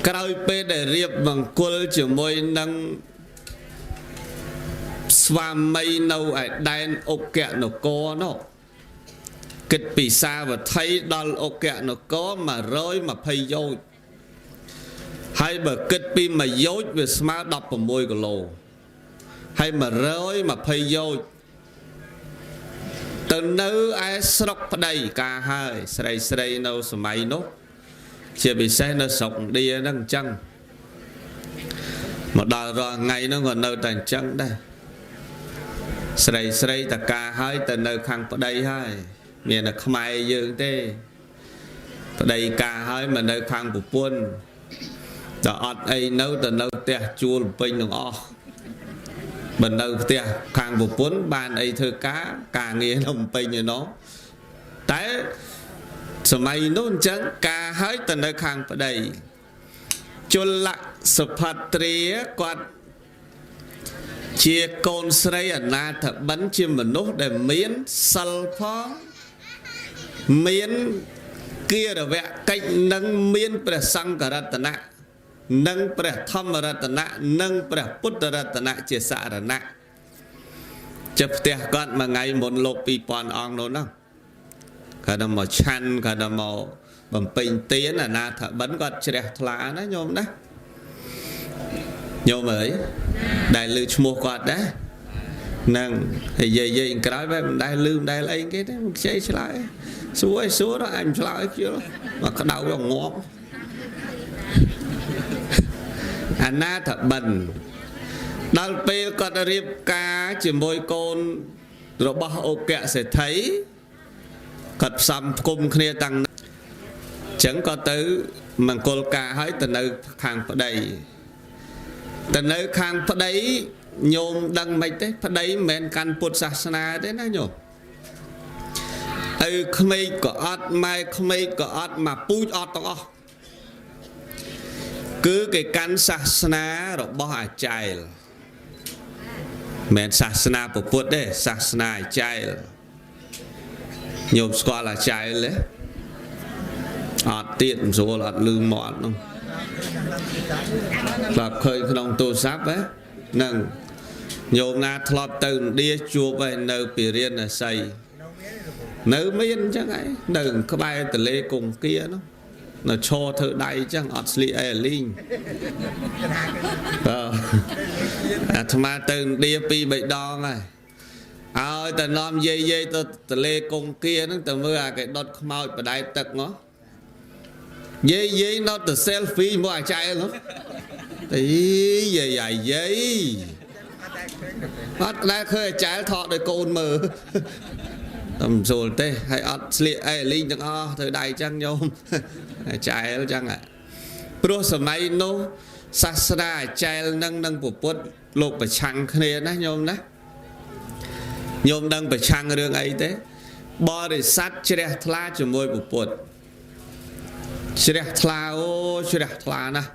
ក្រោយពេលដែលរៀបមង្គលជាមួយនឹងស្វាមីនៅឯដែនឧគនគរនោះគិតពីសាវត្ថីដល់ឧគនគរ120យោជន៍ហើយបើគិតពី1យោជន៍វាស្មើ16គីឡូហើយ120យោជន៍ទៅនៅឯស្រុកប្តីកាហើយស្រីស្រីនៅសម័យនោះជាពិសេសនៅស្រុកឥណ្ឌាហ្នឹងអញ្ចឹងមកដល់រាល់ថ្ងៃហ្នឹងក៏នៅតែអញ្ចឹងដែរស្រីស្រីតកាហើយទៅនៅខាងប្តីហើយមានតែខ្មែរយើងទេប្តីកាហើយមកនៅខាងប្រពន្ធតែអត់អីនៅទៅនៅផ្ទះជួលពេញទាំងអស់បើនៅផ្ទះខាងប្រពន្ធបានអីធ្វើការការងារនៅពេញឯណោះតែសម័យនោះអញ្ចឹងការហើយទៅនៅខាងប្តីជលសុផាត្រាគាត់ជាកូនស្រីអនាថបិណ្ឌជាមនុស្សដែលមានសិលផងមានគារវកិច្ចនិងមានព្រះសង្ឃរតនៈនិងព្រះធម្មរតនៈនិងព្រះពុទ្ធរតនៈជាសារណៈចិត្តផ្ទះគាត់មួយថ្ងៃមុនលោក2000អង្គនោះណាគាត់មកឆាន់គាត់មកបំពេញទានអនាថបិណ្ឌគាត់ជ្រះថ្លាណាញោមណាញោមអើយដែលឮឈ្មោះគាត់ដែរហ្នឹងហើយយាយៗក្រោយបែបមិនដែលឮមិនដែលអីគេទេមិនខ្ចីឆ្លើយសួរឲ្យសួរដល់អញឆ្លើយជឿមកក្តៅយកងាប់អនាថបិណ្ឌដល់ពេលគាត់រៀបការជាមួយកូនរបស់អូកៈសេដ្ឋីគាត់ផ្សំផ្គុំគ្នាតាំងចឹងក៏ទៅមង្គលការហើយទៅនៅខាងប្តីទៅនៅខាងប្តីញោមដឹងមិនទេប្តីមិនមែនកាន់ពុទ្ធសាសនាទេណាញោមឪក្មេកក៏អត់ម៉ែក្មេកក៏អត់មកពូជអត់ទាំងអស់គឺគេកាន់សាសនារបស់អាចារ្យមិនសាសនាពុទ្ធទេសាសនាអាចារ្យញោមស្គាល់អាចារ្យទេអត់ទៀតមិនស្រួលអត់លឺមាត់នោះធ្លាប់ឃើញក្នុងទូរស័ព្ទហ្នឹងញោមណាធ្លាប់ទៅឥណ្ឌាជួបហើយនៅពិរាណសីនៅមានអញ្ចឹងហើយនៅក្បែរទលេគង្គានោះនៅឈរធ្វើដៃអញ្ចឹងអត់ស្លៀកអីលីងបាទអាត្មាទៅឥណ្ឌា2 3ដងហើយឲ្យតែនាំយាយៗទៅទលេគង្គាហ្នឹងទៅមើលអាគេដុតខ្មោចបដែតទឹកនោះយាយៗនៅទៅ selfie មកអាចែលនោះទីយាយអាយាយអត់ដែលឃើញអាចែលថតដោយកូនមើលតែមិនស្រួលទេហើយអត់ស្លៀកអីលីងទាំងអស់ធ្វើដៃចឹងញោមអាចែលចឹងព្រោះសម័យនោះសាសនាអាចែលនឹងនឹងពុទ្ធលោកប្រឆាំងគ្នាណាញោមណាញោមដឹងប្រឆាំងរឿងអីទេបរិស័ទជ្រះថ្លាជាមួយពុទ្ធជ្រះថ្លាអូជ្រះថ្លាណាស់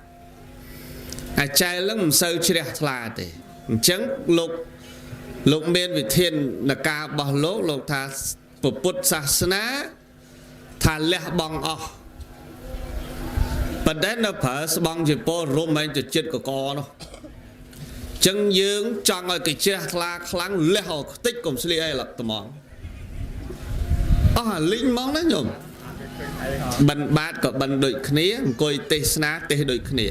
អាចែលនឹងមិនសូវជ្រះថ្លាទេអញ្ចឹងលោកមានវិធានការរបស់លោកលោកថាពុទ្ធសាសនាថាលះបង់អស់ប៉ុន្តែនៅប្រើស្បង់ជាពលរុំឯងទៅចិត្តកកនោះអញ្ចឹងយើងចង់ឲ្យគេជ្រះថ្លាខ្លាំងលះឲ្យខ្ទេចកុំស្លៀកអីឡត្មងអស់អាលីងហ្មងណាញោមបិណ្ឌបាតក៏បិណ្ឌដូចគ្នាអង្គុយទេសនាទេសដូចគ្នា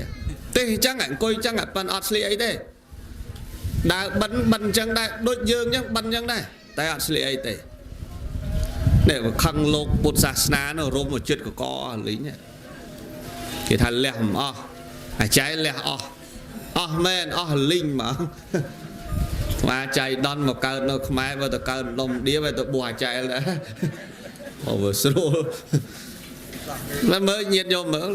ទេសអញ្ចឹងអង្គុយអញ្ចឹងប៉ិនអត់ស្លៀកអីទេដើរបិណ្ឌបិណ្ឌអញ្ចឹងដែរដូចយើងអញ្ចឹងបិណ្ឌអញ្ចឹងដែរតែអត់ស្លៀកអីទេនេះខឹងលោកពុទ្ធសាសនានោះរុំមកចិត្តកកលីងគេថាលះមិនអស់អាចៃលះអស់អស់មែនអស់លីងហ្មងស្មាចៃដន់មកកើតនៅខ្មែរបើទៅកើតដុំដៀបទៅបួសអាចែលដែរអូវាស្រួលមើលញាតយកមើល